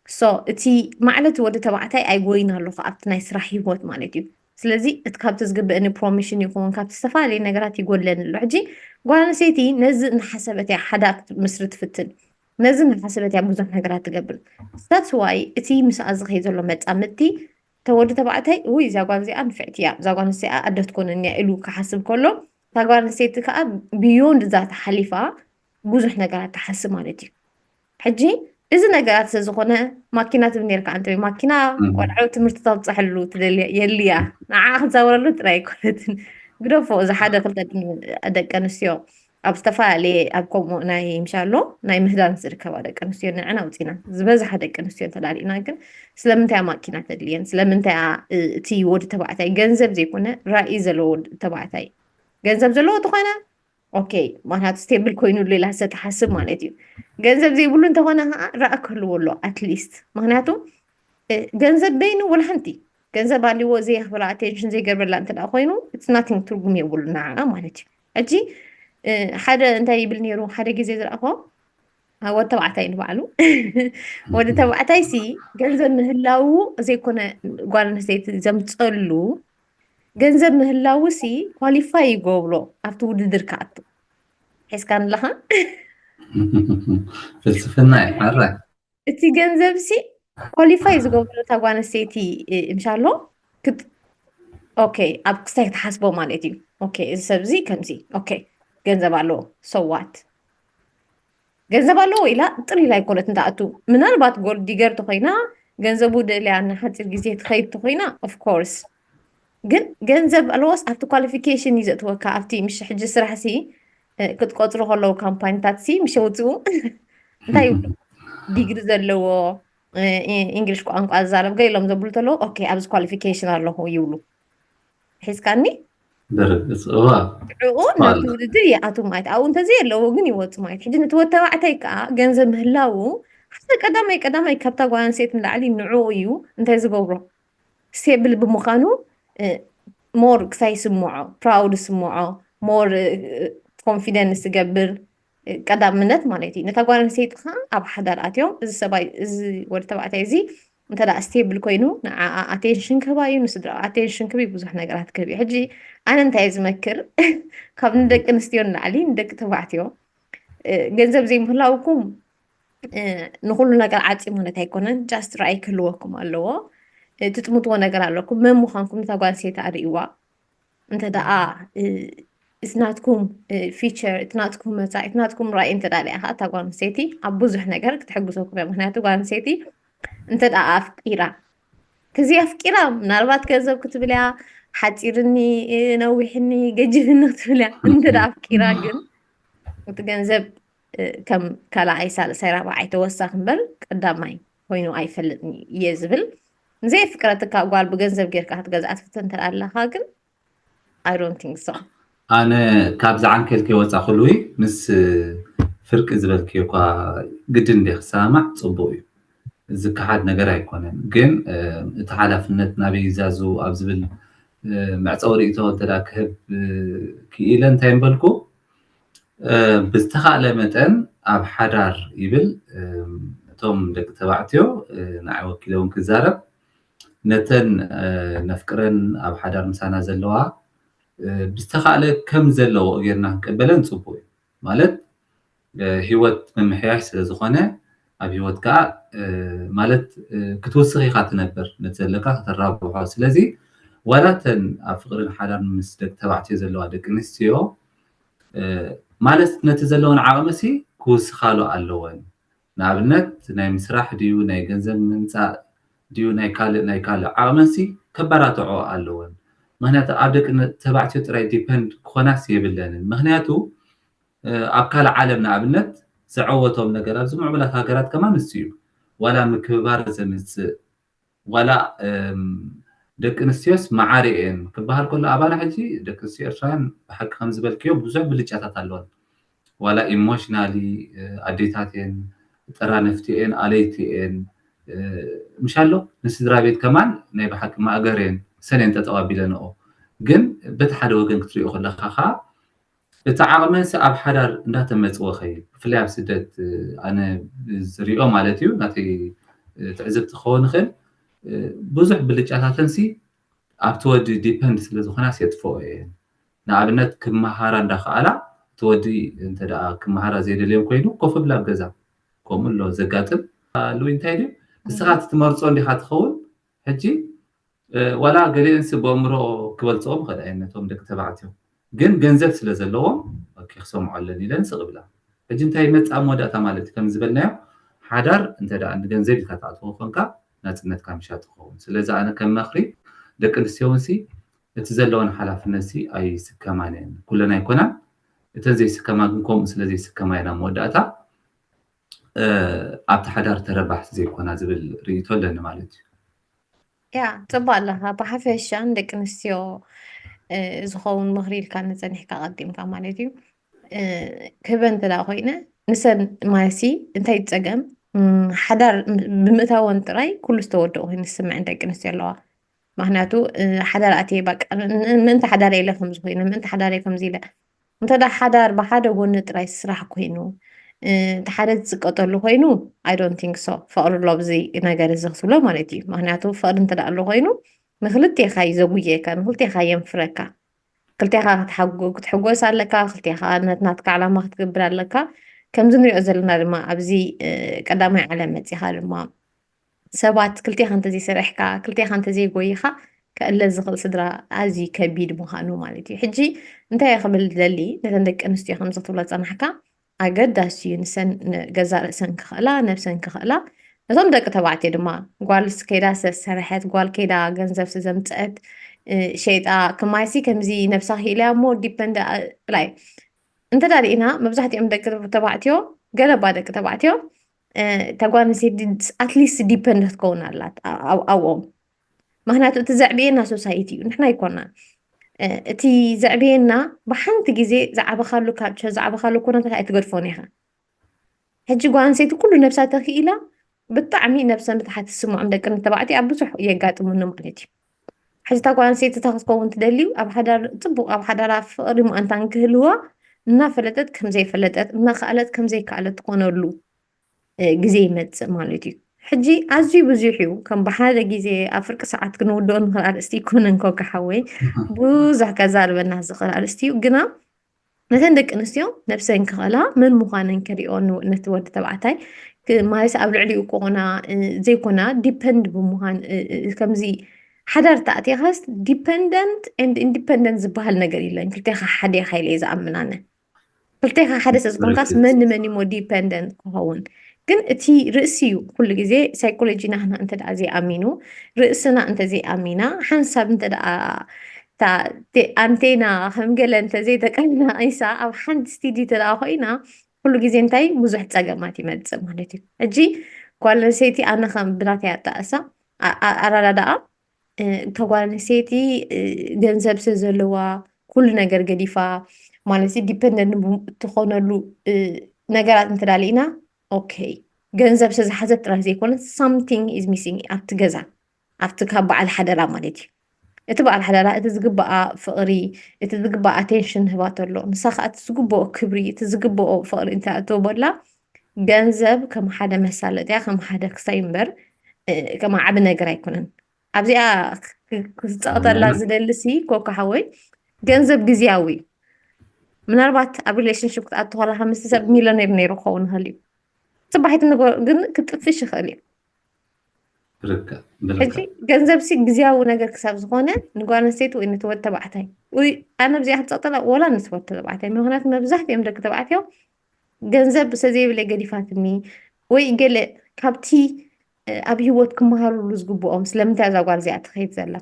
so እቲ ማዕለት ወዲ ተባዕታይ ኣይጎይን ኣለኹ ኣብቲ ናይ ስራሕ ህይወት ማለት እዩ ስለዚ እቲ ካብቲ ዝግብእኒ ፕሮሚሽን ይኹን ካብቲ ዝተፈላለዩ ነገራት ይጎድለኒ ኣሎ ሕጂ ጓል ኣንስተይቲ ነዚ እናሓሰበት እያ ሓዳ ምስሪ ትፍትን ነዚ እናሓሰበት እያ ብዙሕ ነገራት ትገብር that's why እቲ ምስኣ ዝኸይ ዘሎ መፃምድቲ ተወዲ ተባዕታይ ውይ እዛ ጓል እዚኣ ንፍዕቲ እያ፣ እዛ ጓል እዚኣ ኣደ ትኮነኒ እያ ኢሉ ክሓስብ ከሎ፣ እታ ጓል ኣንስተይቲ ከዓ ብዮንድ እዛ ተሓሊፋ ብዙሕ ነገራት ትሓስብ ማለት እዩ። ሕጂ እዚ ነገራት ስለዝኾነ ማኪና ትብል ነርካ፣ ኣንተ ማኪና ቆልዑ ትምህርቲ ተብፅሐሉ ትደልያ የልያ፣ ንዓ ክትዛወረሉ ጥራይ ኣይኮነትን። ግደፎ፣ እዚ ሓደ ክልተ ደቂ ኣንስትዮ ኣብ ዝተፈላለየ ኣብ ከምኡ ናይ ምሻሎ ናይ ምህዳን ዝርከባ ደቂ ኣንስትዮ ንዕና ውፂና ዝበዝሓ ደቂ ኣንስትዮ እንተዳሪእና ግን ስለምንታይ ማኪና ተድልየን? ስለምንታይ እቲ ወዲ ተባዕታይ ገንዘብ ዘይኮነ ራእይ ዘለዎ ወዲ ተባዕታይ ገንዘብ ዘለዎ ተኾይነ ኦኬ፣ ምክንያቱ ስቴብል ኮይኑ ሌላ ሰብ ትሓስብ ማለት እዩ። ገንዘብ ዘይብሉ እንተኾነ ከዓ ራእ ክህልዎ ኣሎ ኣትሊስት። ምክንያቱ ገንዘብ በይኑ ወላ ሓንቲ ገንዘብ ኣልዎ ዘየኽብራ ኣቴንሽን ዘይገርበላ እንተ ኮይኑ it's nothing ትርጉም የብሉ ንዓ ማለት እዩ። ሕጂ ሓደ እንታይ ይብል ነይሩ ሓደ ግዜ ዝረእኹ ወዲ ተባዕታይ ንባዕሉ ወዲ ተባዕታይ ሲ ገንዘብ ምህላው ዘይኮነ ጓል ኣንስተይቲ ዘምፀሉ ገንዘብ ምህላው ሲ ኳሊፋይ ይገብሮ ኣብቲ ውድድር ክኣቱ ሒዝካ ኣለኻ። ፍልስፍና እዩ ሓራይ። እቲ ገንዘብ ሲ ኳሊፋይ ዝገብሮ እታ ጓል ኣንስተይቲ እንሻሎ ኦኬ ኣብ ክስታይ ክትሓስቦ ማለት እዩ። ኦኬ እዚ ሰብ እዚ ከምዚ ኦኬ ገንዘብ ኣለዎ ሰዋት ገንዘብ ኣለዎ ኢላ ጥር ኢላ ኣይኮነት እንዳኣቱ ምናልባት ጎልድ ዲገር ተኮይና ገንዘቡ ደልያ ንሓፂር ግዜ ትኸይድ ተኮይና ኦፍኮርስ ግን ገንዘብ ኣለዎስ ኣብቲ ኳሊፊኬሽን እዩ ዘእትወካ ኣብቲ ምሽ ሕጂ ስራሕ ሲ ክትቆፅሩ ከለዉ ካምፓኒታት ሲ ምሽ ውፅኡ እንታይ ይብሉ ዲግሪ ዘለዎ ኢንግሊሽ ቋንቋ ዝዛረብ ገ ኢሎም ዘብሉ ተለዉ ኦኬ ኣብዚ ኳሊፊኬሽን ኣለኹ ይብሉ ሒዝካኒ ብርግፅ እዋ ሽዑ ናብቲ ውድድር ይኣቱ ማለት ኣብኡ እንተዘይ ኣለዎ ግን ይወፁ ማለት ሕጂ ነቲ ወተባዕታይ ከዓ ገንዘብ ምህላው ሓደ ቀዳማይ ቀዳማይ ካብታ ጓል ኣንስተይቲ ንላዕሊ ንዕኡ እዩ እንታይ ዝገብሮ ስቴብል ብምዃኑ ሞር ክሳይ ስምዖ ፕራውድ ስምዖ ሞር ኮንፊደንስ ትገብር ቀዳምነት ማለት እዩ ነታ ጓል ኣንስተይቲ ከዓ ኣብ ሓዳር ኣትዮም እዚ ሰብኣይ እዚ ወዲ ተባዕታይ እዚ እንተ ስቴብል ኮይኑ ንዓኣ ኣቴንሽን ክህባ እዩ ንስድራ ኣቴንሽን ክህብ ብዙሕ ነገራት ክህብ እዩ ሕጂ ኣነ እንታይ ዝመክር ካብ ንደቂ ኣንስትዮ ንላዕሊ ንደቂ ተባዕትዮ ገንዘብ ዘይምህላውኩም ንኩሉ ነገር ዓፂ ማለት ኣይኮነን ጃስት ራእይ ክህልወኩም ኣለዎ ትጥምትዎ ነገር ኣለኩም መን ምዃንኩም እታ ጓል ኣንስተይቲ ኣርእይዋ እንተ ደኣ እቲ ናትኩም ፊቸር እቲ ናትኩም መፃኢ እቲ ናትኩም ራእይ እንተ ደኣ ሪኣ ከዓ እታ ጓል ኣንስተይቲ ኣብ ብዙሕ ነገር ክትሕግዘኩም እያ ምክንያቱ ጓል ኣንስተይቲ እንተ ደኣ ኣፍቂራ ከዚ ኣፍቂራ ምናልባት ገንዘብ ክትብል እያ ሓፂርኒ ነዊሕኒ ገጅፍኒ ክትብል እያ እንተ ደኣ ኣፍቂራ ግን እቲ ገንዘብ ከም ካልኣይ ሳልሳይ ራብዓይ ተወሳኺ እምበር ቀዳማይ ኮይኑ ኣይፈልጥን እየ ዝብል ንዘየፍቅረትካ ጓል ብገንዘብ ጌርካ ክትገዝኣ ትፍትን እንተ ኣለኻ ግን I don't think so ኣነ ካብዚ ዓንኬል ከይወፃ ክልዊ ምስ ፍርቂ ዝበልክዮ እኳ ግድን እንደ ክሰማማዕ ፅቡቅ እዩ ዝከሓድ ነገር ኣይኮነን ግን እቲ ሓላፍነት ናበይ ይዛዙ ኣብ ዝብል መዕፀዊ ርእቶ እንተ ክህብ ክኢለ እንታይ ንበልኩ ብዝተኻእለ መጠን ኣብ ሓዳር ይብል እቶም ደቂ ተባዕትዮ ንዓይ ወኪለ እውን ክዛረብ ነተን ነፍቅረን ኣብ ሓዳር ምሳና ዘለዋ ብዝተኻእለ ከም ዘለዎ ጌርና ክንቀበለን ፅቡቅ እዩ ማለት ህይወት ምምሕያሽ ስለዝኾነ ኣብ ህይወት ከዓ ማለት ክትውስኽ ኢኻ ትነብር ነቲ ዘለካ ከተራብሖ ስለዚ ዋላ ተን ኣብ ፍቅርን ሓዳር ምስ ደቂ ተባዕትዮ ዘለዋ ደቂ ኣንስትዮ ማለት ነቲ ዘለውን ዓቕምሲ ክውስኻሉ ኣለወን ንኣብነት ናይ ምስራሕ ድዩ ናይ ገንዘብ ምምፃእ ድዩ ናይ ካልእ ናይ ካልእ ዓቕመንሲ ከባራትዖ ኣለወን ምክንያቱ ኣብ ደቂ ተባዕትዮ ጥራይ ዲፐንድ ክኾናስ የብለንን ምክንያቱ ኣብ ካልእ ዓለም ንኣብነት ዘዐወቶም ነገር ኣብዚ ምዕቡላት ሃገራት ከማን ንሱ እዩ ዋላ ምክብባር ዘምፅእ ዋላ ደቂ ኣንስትዮስ መዓር እየን ክበሃል ከሎ ኣባና ሕጂ ደቂ ኣንስትዮ ኤርትራውያን ብሓቂ ከም ዝበልክዮ ብዙሕ ብልጫታት ኣለወን ዋላ ኢሞሽናሊ ኣዴታት እየን ጠራነፍቲ እየን ኣለይቲ እየን ምሻሎ ንስድራ ቤት ከማን ናይ ብሓቂ ማእገር እየን ሰን እየን ጠጠው ኣቢለንኦ ግን በቲ ሓደ ወገን ክትሪኦ ከለካ ከዓ እቲ ዓቕመንሲ ኣብ ሓዳር እንዳተመፅወ ከይድ ብፍላይ ኣብ ስደት ኣነ ዝሪኦ ማለት እዩ ናተይ ትዕዝብቲ ክኸውን ይኽእል ብዙሕ ብልጫታተንሲ ኣብቲ ወዲ ዲፐንድ ስለ ዝኾናስ የጥፍኦ እየን ንኣብነት ክመሃራ እንዳኸኣላ እቲ ወዲ እንተ ክመሃራ ዘይደልዮም ኮይኑ ኮፍ ብላ ኣብ ገዛ ከምኡ ኣሎ ዘጋጥም ኣሉ እንታይ ድዩ ንስኻ እቲ ትመርፆ እንዲኻ ትኸውን ሕጂ ዋላ ገሊኦንሲ ብኣእምሮ ክበልፅኦም ይኽእል እየ ነቶም ደቂ ተባዕትዮ፣ ግን ገንዘብ ስለ ዘለዎም ክሰምዖ ኣለኒ ኢለን ስቕ ብላ። ሕጂ እንታይ ይመፅእ ኣብ መወዳእታ ማለት እዩ? ከም ዝበልናዮ፣ ሓዳር እንተ ደኣ ንገንዘብ ኢልካ ትኣትዎ ኮንካ፣ ናፅነትካ ምሻጥ ይኸውን። ስለዚ ኣነ ከም መኽሪ፣ ደቂ ኣንስትዮ እውን ሲ እቲ ዘለወን ሓላፍነት ሲ ኣይስከማን እየን። ኩለን ኣይኮናን። እተን ዘይስከማ ግን ከምኡ ስለ ዘይስከማ እየን ኣብ መወዳእታ ኣብቲ ሓዳር ተረባሕቲ ዘይኮና ዝብል ርእይቶ ኣለኒ ማለት እዩ። ያ ፅቡቅ ኣለካ። ብሓፈሻ ንደቂ ኣንስትዮ ዝኸውን ምኽሪ ኢልካ ንፀኒሕካ ቀዲምካ ማለት እዩ። ክህበ እንተ ኮይነ ንሰን ማለሲ እንታይ ፀገም ሓዳር ብምእታወን ጥራይ ኩሉ ዝተወደኡ ኮይኑ ዝስምዐን ደቂ ኣንስትዮ ኣለዋ። ምክንያቱ ሓዳር ኣትየ በቃ ምእንቲ ሓዳር ኢለ ከምዚ ኮይነ ምእንቲ ሓዳር ከምዚ ኢለ እንተ ሓዳር ብሓደ ጎኒ ጥራይ ስራሕ ኮይኑ እቲ ሓደ ዝፅቀጠሉ ኮይኑ I don't think so ፍቅሪ ኣሎ ኣብዚ ነገር እዚ ክትብሎ ማለት እዩ። ምክንያቱ ፍቅሪ እንተ ኣሎ ኮይኑ ንክልቴካ እዩ ዘጉየካ፣ ንክልቴካ የንፍረካ። ክልቴካ ክትሓጎ- ክትሕጎስ ኣለካ፣ ክልቴካ ነት ናትካ ዕላማ ክትገብር ኣለካ። ከምዚ ንሪኦ ዘለና ድማ ኣብዚ እ፣ ቀዳማይ ዓለም መፂኻ ድማ ሰባት ክልቴኻ እንተዘይሰሪሕካ ክልቴኻ እንተዘይጎይኻ ከእለ ዝኽእል ስድራ ኣዝዩ ከቢድ ምዃኑ ማለት እዩ። ሕጂ እንታይ እየ ክብል ደሊ ነተን ደቂ ኣንስትዮ ከምዚ ክትብሎ ዝፀናሕካ ኣገዳሲ እዩ። ንሰን ገዛ ርእሰን ክኽእላ ነብሰን ክኽእላ ነቶም ደቂ ተባዕትዮ ድማ ጓል ከይዳ ሰሰረሐት ጓል ከይዳ ገንዘብ ዘምፀአት ሸይጣ ክማይሲ ከምዚ ነብሳ ክኢልያ እሞ ዲፐንድ ላይ እንተ ዳሪእና መብዛሕትኦም ደቂ ተባዕትዮ ገለባ ደቂ ተባዕትዮ ተጓንሲ ኣትሊስት ዲፐንድ ክትከውን ኣላት ኣብኦም። ምክንያቱ እቲ ዘዕብየና ሶሳይቲ እዩ፣ ንሕና ኣይኮናን። እቲ ዘዕብየና ብሓንቲ ግዜ ዝዓበኻሉ ካልቸር ዝዓበኻሉ ኩነታት ኣይትገድፎን ኢኻ። ሕጂ ጓንሰይቲ ኩሉ ነብሳ ተኽኢላ ብጣዕሚ ነብሰ ምትሓት ዝስምዖም ደቂ ተባዕትዮ ኣብ ብዙሕ የጋጥሙኒ ማለት እዩ። ሕጂ እታ ጓንሰይቲ እታ ክትከውን ትደልዩ ኣብ ሓዳር ፅቡቅ ኣብ ሓዳራ ፍቅሪ ምኣንታን ክህልዋ እናፈለጠት ከምዘይፈለጠት እናኸኣለት ከምዘይከኣለት ትኾነሉ ግዜ ይመፅእ ማለት እዩ። ሕጂ ኣዝዩ ብዙሕ እዩ። ከም ብሓደ ግዜ ኣብ ፍርቂ ሰዓት ክንውድኦ ንኽእል ኣርእስቲ ይኮነን ኮካ ሓወይ ብዙሕ ከዛርበና ዝኽእል ኣርእስቲ እዩ። ግና ነተን ደቂ ኣንስትዮ ነብሰን ክኽእላ መን ምዃነን ክሪኦ ነቲ ወዲ ተባዕታይ ማለት ኣብ ልዕሊኡ ክኾና ዘይኮና ዲፐንድ ብምዃን ከምዚ ሓዳር ተኣቲኻስ ዲፐንደንት ኤንድ ኢንዲፐንደንት ዝበሃል ነገር የለን። ክልቴኻ ሓደ ኢኻ ኢለ ዝኣምን ኣነ። ክልቴኻ ሓደ ስለ ዝኾንካስ መን ንመን እሞ ዲፐንደንት ክኸውን? ግን እቲ ርእሲ እዩ ኩሉ ግዜ ሳይኮሎጂ ናህና እንተ ደኣ ዘይኣሚኑ ርእስና እንተ ዘይኣሚና ሓንሳብ እንተ ደኣ ኣንቴና ከም ገለ እንተ ዘይተቀይና ኢሳ ኣብ ሓንቲ ስቲዲ እንተ ደኣ ኮይና ኩሉ ግዜ እንታይ ብዙሕ ጸገማት ይመጽእ ማለት እዩ። ሕጂ ጓል ኣንስተይቲ ኣነ ከም ብናተይ ኣጣእሳ ኣረዳድኣ እታ ጓል ኣንስተይቲ ገንዘብ ስለ ዘለዋ ኩሉ ነገር ገዲፋ ማለት ዲፐንደንት ትኾነሉ ነገራት እንተዳሊእና ኦኬ ገንዘብ ስለ ዝሓዘት ጥራሕ ዘይኮነ something is missing ኣብቲ ገዛ ኣብቲ ካብ በዓል ሓደራ ማለት እዩ። እቲ በዓል ሓደራ እቲ ዝግበኣ ፍቕሪ እቲ ዝግበኣ ኣቴንሽን ህባቶ ኣሎ። ንሳ ከዓ እቲ ዝግበኦ ክብሪ እቲ ዝግበኦ ፍቕሪ እንተኣተወላ ገንዘብ ከም ሓደ መሳለጥያ ከም ሓደ ክሳይ እምበር ከም ዓቢ ነገር ኣይኮነን። ኣብዚኣ ክፀቕጠላ ዝደሊ ሲ ኮካ ሓወይ ገንዘብ ግዝያዊ እዩ። ምናልባት ኣብ ሪሌሽንሽፕ ክትኣቱ ከለካ ምስ ሰብ ሚሊዮኔር ነይሩ ክኸውን ይኽእል እዩ። ፅባሒት ነገር ግን ክጥፍሽ ይኽእል እዩ። ሕጂ ገንዘብ ሲ ግዝያዊ ነገር ክሳብ ዝኾነ ንጓል ኣንስተይቲ ወይ ነቲ ወዲ ተባዕታይ ወይ ኣነ ኣብዚኣ ክፀቕጠላ ወላ ነቲ ወዲ ተባዕታይ ምክንያቱ መብዛሕትኦም ደቂ ተባዕትዮ ገንዘብ ሰዘይብለ ገዲፋትኒ ወይ ገለ ካብቲ ኣብ ህይወት ክመሃርሉ ዝግብኦም ስለምንታይ እዛ ጓል እዚኣ ትኸይድ ዘላ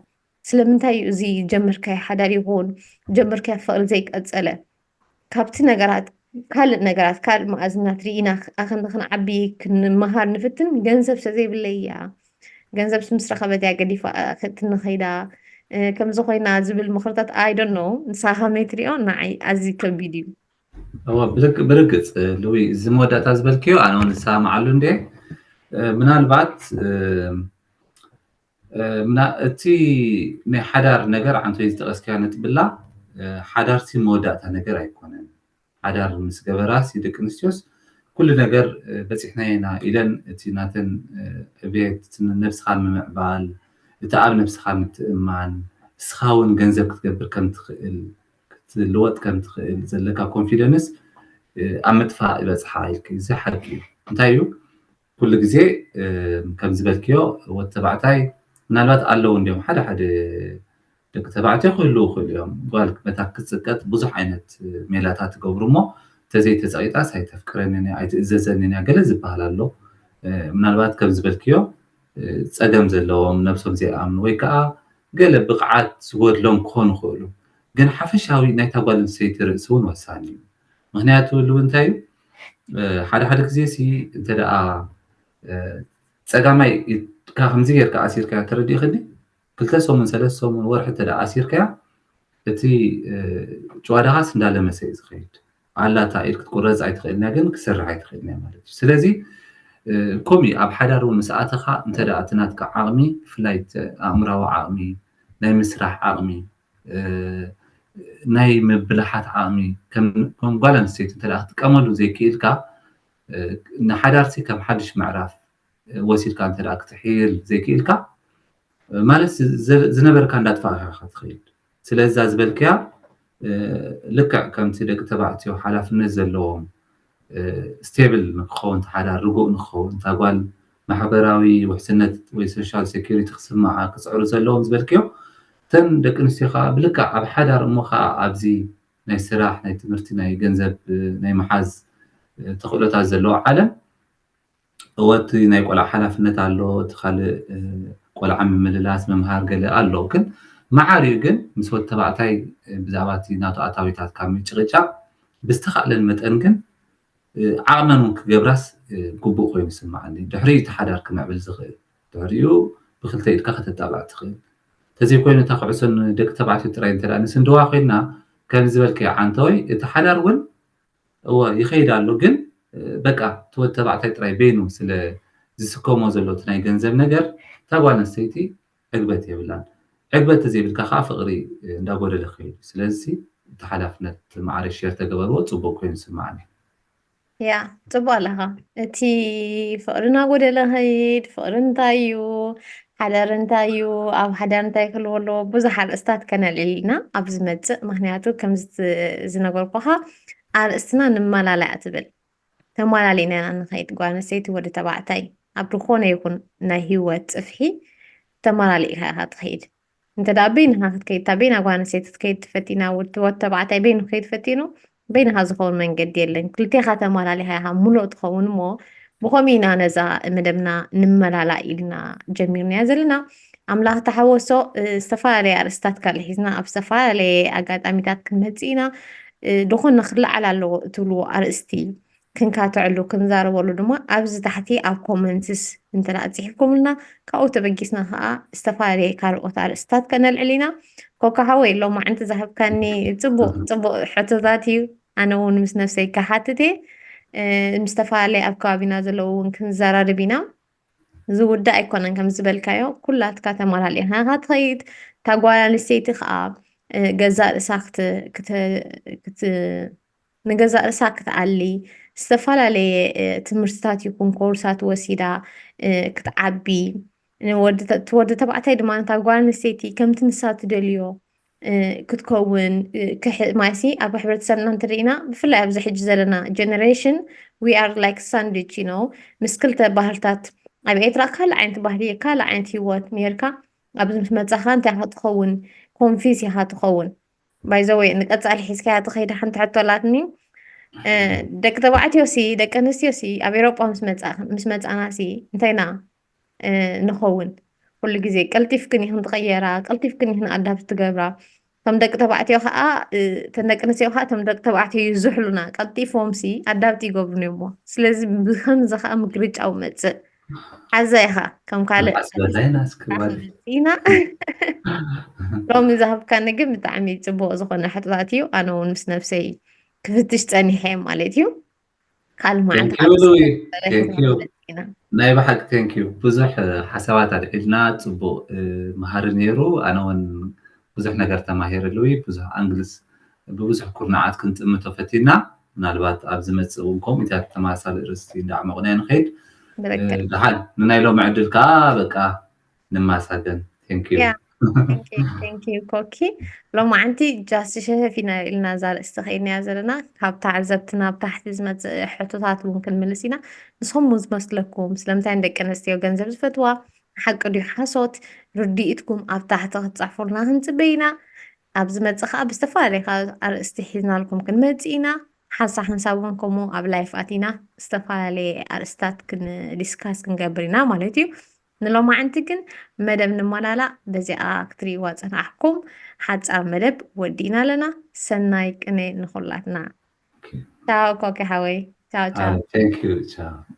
ስለምንታይ እዩ እዚ ጀምርካዮ ሓዳር ይኹን ጀምርካዮ ፍቕሪ ዘይቀፀለ ካብቲ ነገራት ካልእ ነገራት ካልእ መኣዝናት ርኢና ኣኸንዲ ክንዓቢ ክንመሃር ንፍትን ገንዘብ ሰዘይብለይ እያ ገንዘብ ምስ ረኸበት እያ ገዲፋ ክትንኸይዳ ከምዚ ኮይና ዝብል ምኽርታት I don't know ንስኻ ከመይ ትሪኦ ንዓይ ኣዝዩ ከቢድ እዩ እወ ብርግፅ ልዊ እዚ መወዳእታ ዝበልክዮ ኣነ እውን ዝሰማማዓሉ እንደ ምናልባት እቲ ናይ ሓዳር ነገር ዓንቶ ዝጠቀስካዮ ነጥብላ ሓዳር ሲ መወዳእታ ነገር ኣይኮነን። ሓዳር ምስ ገበራ ሲ ደቂ ኣንስትዮስ ኩሉ ነገር በፂሕና ኢና ኢለን እቲ ናተን ዕብየት ነብስኻ ምምዕባል እቲ ኣብ ነብስኻ ምትእማን እስኻ እውን ገንዘብ ክትገብር ከም ትኽእል ክትልወጥ ከም ትኽእል ዘለካ ኮንፊደንስ ኣብ ምጥፋእ ይበፅሓ ኢልኪ። እዚ ሓቂ እዩ። እንታይ እዩ? ኩሉ ግዜ ከም ዝበልክዮ ወዲ ተባዕታይ ምናልባት ኣለዉ እንዲዮም ሓደ ሓደ ደቂ ተባዕትዮ ክህልዉ ይኽእሉ እዮም። ጓል መታ ክትፅቀጥ ብዙሕ ዓይነት ሜላታት ትገብሩ እሞ፣ ተዘይተፀቂጣስ ኣይተፍቅረንን እያ፣ ኣይትእዘዘንን እያ፣ ገለ ዝበሃል ኣሎ። ምናልባት ከም ዝበልክዮ ፀገም ዘለዎም፣ ነብሶም ዘይኣምኑ፣ ወይ ከዓ ገለ ብቕዓት ዝጎድሎም ክኾኑ ይኽእሉ። ግን ሓፈሻዊ ናይታ ጓል ኣንስተይቲ ርእሲ እውን ወሳኒ እዩ። ምክንያቱ ህልው እንታይ እዩ? ሓደ ሓደ ግዜ ሲ እንተ ደኣ ፀጋማይ ኢድካ ከምዚ ጌርካ ኣሲርካያ፣ ተረዲእክኒ? ክልተ ሰሙን፣ ሰለስተ ሰሙን፣ ወርሒ እንተ ደኣ ኣሲርካያ፣ እቲ ጭዋዳኻስ እንዳለመሰ እዩ ዝኸይድ። ኣላ እታ ኢድ ክትቁረፅ ኣይትኽእልን እያ፣ ግን ክስራሕ ኣይትኽእልን እያ ማለት እዩ። ስለዚ ከምኡ ኣብ ሓዳር እውን ምስ ኣተኻ እንተ ደኣ እቲ ናትካ ዓቕሚ፣ ብፍላይ እቲ ኣእምራዊ ዓቕሚ፣ ናይ ምስራሕ ዓቕሚ፣ ናይ ምብልሓት ዓቕሚ ከም ጓል ኣንስተይቲ እንተ ክትጥቀመሉ ዘይክኢልካ፣ ንሓዳርሲ ከም ሓድሽ ምዕራፍ ወሲድካ እንተ ክትሕይል ዘይክኢልካ፣ ማለት ዝነበርካ እንዳጥፋእካ ኢኻ ትኸይድ። ስለዛ ዝበልክያ ልክዕ ከምቲ ደቂ ተባዕትዮ ሓላፍነት ዘለዎም ስቴብል ንክኸውን፣ ተሓዳር ርጉእ ንክኸውን፣ እታ ጓል ማሕበራዊ ውሕስነት ወይ ሶሻል ሴኪሪቲ ክስምዓ ክፅዕሩ ዘለዎም ዝበልክዮ፣ እተን ደቂ ኣንስትዮ ከዓ ብልክዕ ኣብ ሓዳር እሞ ከዓ ኣብዚ ናይ ስራሕ፣ ናይ ትምህርቲ፣ ናይ ገንዘብ፣ ናይ መሓዝ ተኽእሎታት ዘለዎ ዓለም፣ እወ እቲ ናይ ቆልዓ ሓላፍነት ኣሎ፣ እቲ ካልእ ቆልዓ ምምልላስ፣ ምምሃር ገለ ኣሎ። ግን መዓሪኡ ግን ምስ ወዲ ተባዕታይ ብዛዕባ እቲ ናቱ ኣታዊታት ካብ ምጭቕጫቕ ብዝተኻእለን መጠን ግን ዓቕመን እውን ክገብራስ ግቡእ ኮይኑ ይስምዓኒ። ድሕሪኡ እቲ ሓዳር ክምዕብል ዝኽእል፣ ድሕሪኡ ብክልተ ኢድካ ከተጣብዕ ትኽእል። ተዘይኮይኑ እታ ኩዕሶ ንደቂ ተባዕትዮ ጥራይ እንተ ደኣ ንስንድዋ ኮይንና ከም ዝበልክዮ ዓንተወይ እቲ ሓዳር እውን እወ ይኸይድ ኣሎ፣ ግን በቃ እቲ ወዲ ተባዕታይ ጥራይ በይኑ ስለ ዝስከሞ ዘሎ እቲ ናይ ገንዘብ ነገር እታ ጓል ኣንስተይቲ ዕግበት የብላን። ዕግበት ተዘይብልካ ከዓ ፍቕሪ እንዳጎደለ ክኸይድ እዩ። ስለዚ እቲ ሓላፍነት ማዕረ ሼር ተገበርዎ ፅቡቅ ኮይኑ ይስምዓኒ። ያ ጽቡቅ ኣለኻ። እቲ ፍቕሪ እናጎደለ ኸይድ፣ ፍቕሪ እንታይ እዩ? ሓዳር እንታይ እዩ? ኣብ ሓዳር እንታይ ክህልዎ ኣለዎ? ብዙሕ ኣርእስታት ከነልዕል ኢና ኣብ ዝመጽእ። ምኽንያቱ ከምዚ ዝነገርኩኻ ኣርእስትና ንመላላእ ትብል። ተመላሊእና ኢና ንኸይድ። ጓል ኣንስተይቲ ወዲ ተባዕታይ ኣብ ዝኾነ ይኹን ናይ ህይወት ጽፍሒ ተመላሊእካ ኢኻ ትኸይድ። እንተ ደኣ በይንኻ ክትከይድ፣ እታ በይና ጓል ኣንስተይቲ ክትከይድ ትፈቲና፣ ወዲ ወዲ ተባዕታይ በይኑ ክከይድ ፈቲኑ፣ በይንኻ ዝኸውን መንገዲ የለን። ክልቴኻ ተመላሊኻ ኢኻ ምሉእ ትኸውን እሞ፣ ብኸምኡ ኢና ነዛ መደብና ንመላላእ ኢልና ጀሚርናያ ዘለና። ኣምላኽ ተሓወሶ፣ እ፣ ዝተፈላለየ ኣርእስታት ካልእ ሒዝና ኣብ ዝተፈላለየ ኣጋጣሚታት ክንመጽእ ኢና። እ፣ ድኾነ ክለዓል ኣለዎ እትብልዎ ኣርእስቲ ክንካትዐሉ፣ ክንዛረበሉ ድማ ኣብዚ ታሕቲ ኣብ ኮመንትስ እንተ ደኣ ጽሒፍኩምልና፣ ካብኡ ተበጊስና ከኣ ዝተፈላለየ ካልኦት ኣርእስታት ከነልዕል ኢና። ኮካ ሓወይ፣ ሎማዕንቲ ዝሃብካኒ ጽቡቕ፣ ጽቡቕ ሕቶታት እዩ። ኣነ እውን ምስ ነፍሰይ ክሓትት እየ። እ፣ ምስ ዝተፈላለየ ኣብ ከባቢና ዘለዉ እውን ክንዘራረብ ኢና። ዝውዳእ ኣይኮነን፣ ከም ዝበልካዮ፣ ኩላትካ ተመላሊእኻ ኢኻ ትኸይድ። እታ ጓል ኣንስተይቲ ከኣ፣ እ፣ ገዛእ ርእሳ ክት-፣ ክት-፣ ክት-፣ ንገዛእ ርእሳ ክትኣሊ፣ ዝተፈላለየ፣ እ፣ ትምህርትታት ይኹን ኮርሳት ወሲዳ፣ እ፣ ክትዓቢ፣ ንወዲ ተ-፣ እቲ ወዲ ተባዕታይ ድማ ነታ ጓል ኣንስተይቲ ከምቲ ንሳ ትደልዮ፣ እ፣ ክትከውን፣ እ፣ ክሕ-፣ ማለትሲ ኣብ ሕብረተሰብና እንተርኢና፣ ብፍላይ ኣብዚ ሕጂ ዘለና ጀነሬሽን፣ we are like sandwich፣ you know፣ ምስ ክልተ ባህልታት፣ ኣብ ኤርትራ ካልእ ዓይነት ባህሊ፣ ካልእ ዓይነት ህይወት ኔርካ፣ ኣብዚ ምስ መጻኻ እንታይ ኢኻ ትኸውን? ኮንፊዝ ኢኻ ትኸውን። By the way፣ ንቀጻሊ ሒዝካያ ትኸይድ ሓንቲ ሕቶ ኣላትኒ። እ፣ ደቂ ተባዕትዮ ሲ፣ ደቂ ኣንስትዮ ሲ፣ ኣብ ኤውሮጳ ምስ መጻ-፣ ምስ መጻና ሲ፣ እንታይ ኢና፣ እ፣ ንኸውን? ኩሉ ግዜ ቀልጢፍክን ኢኽን ትቐየራ፣ ቀልጢፍክን ኢኽን ኣዳፕት ትገብራ። እቶም ደቂ ተባዕትዮ ከኣ፣ እ፣ እተን ደቂ ኣንስትዮ ከኣ እቶም ደቂ ተባዕትዮ ይዝሕሉና፣ ቀልጢፎም ሲ ኣዳፕት ይገብሩኒ እሞ። ስለዚ ብኸምዚ ከኣ ምግርጫው መጽእ። ሓዛ ኢኻ፣ ከም ካልእ ማዕስበታይና እስኪ ጓል። ኢና። ሎሚ ዝሃብካኒ ግን ብጣዕሚ ጽቡቕ ዝኾነ ሕቶታት እዩ። ኣነ እውን ምስ ነብሰይ ክፍትሽ ጸኒሐ ማለት እዩ። ካልእ መዓልቲ Thank you፣ ሉዊ። Thank you። ኢና። ናይ ብሓቂ thank you። ብዙሕ፣ እ፣ ሓሳባት ኣልዒልና፣ ጽቡቕ፣ እ፣ መሃሪ ነይሩ። ኣነ እውን ብዙሕ ነገር ተማሂረ፣ ሉዊ። ብዙሕ ኣንግልስ ብብዙሕ ኩርናዓት ክንጥምቶ ፈቲና። ምናልባት ኣብ ዝመጽእ እውን ከምኡ ኢታት ተመሳሳሊ ርእስቲ እንዳዕመቑና ንኸይድ። ብትክክል። እ፣ ደሓን ንናይ ሎሚ ዕድል ከኣ በቃ ንማሳገን። Thank you። ያ፣ thank you፣ thank you፣ ኮኪ። ሎማዓንቲ ጃስት ሸፈፍ ኢና ኢልና እዛ ርእስቲ ከይድናያ ዘለና። ካብ ተዓዘብትና ኣብ ታሕቲ ዝመጽእ ሕቶታት እውን ክንምልስ ኢና። ንስኹም እውን ዝመስለኩም፣ ስለምንታይ ንደቂ ኣንስትዮ ገንዘብ ዝፈትዋ፣ ሓቂ ድዩ ሓሶት፣ ርድኢትኩም ኣብ ታሕቲ ክትፅሕፉልና ክንፅበ ኢና። ኣብ ዝመፅእ ከዓ ብዝተፈላለየ ካብ ኣርእስቲ ሒዝናልኩም ክንመፅእ ኢና። ሓንሳብ ሓንሳብ እውን ከምኡ ኣብ ላይፍ ኣቲና ዝተፈላለየ ኣርእስታት ክንዲስካስ ክንገብር ኢና ማለት እዩ። ንሎማዕንቲ ግን መደብ ንመላላእ በዚኣ ክትርእይዋ ፀናሕኩም ሓፃር መደብ ወዲእና ኣለና። ሰናይ ቅነ ንኹላትና። ቻው ኮኪ ሓወይ። ቻው ቻው። Thank you. Ciao.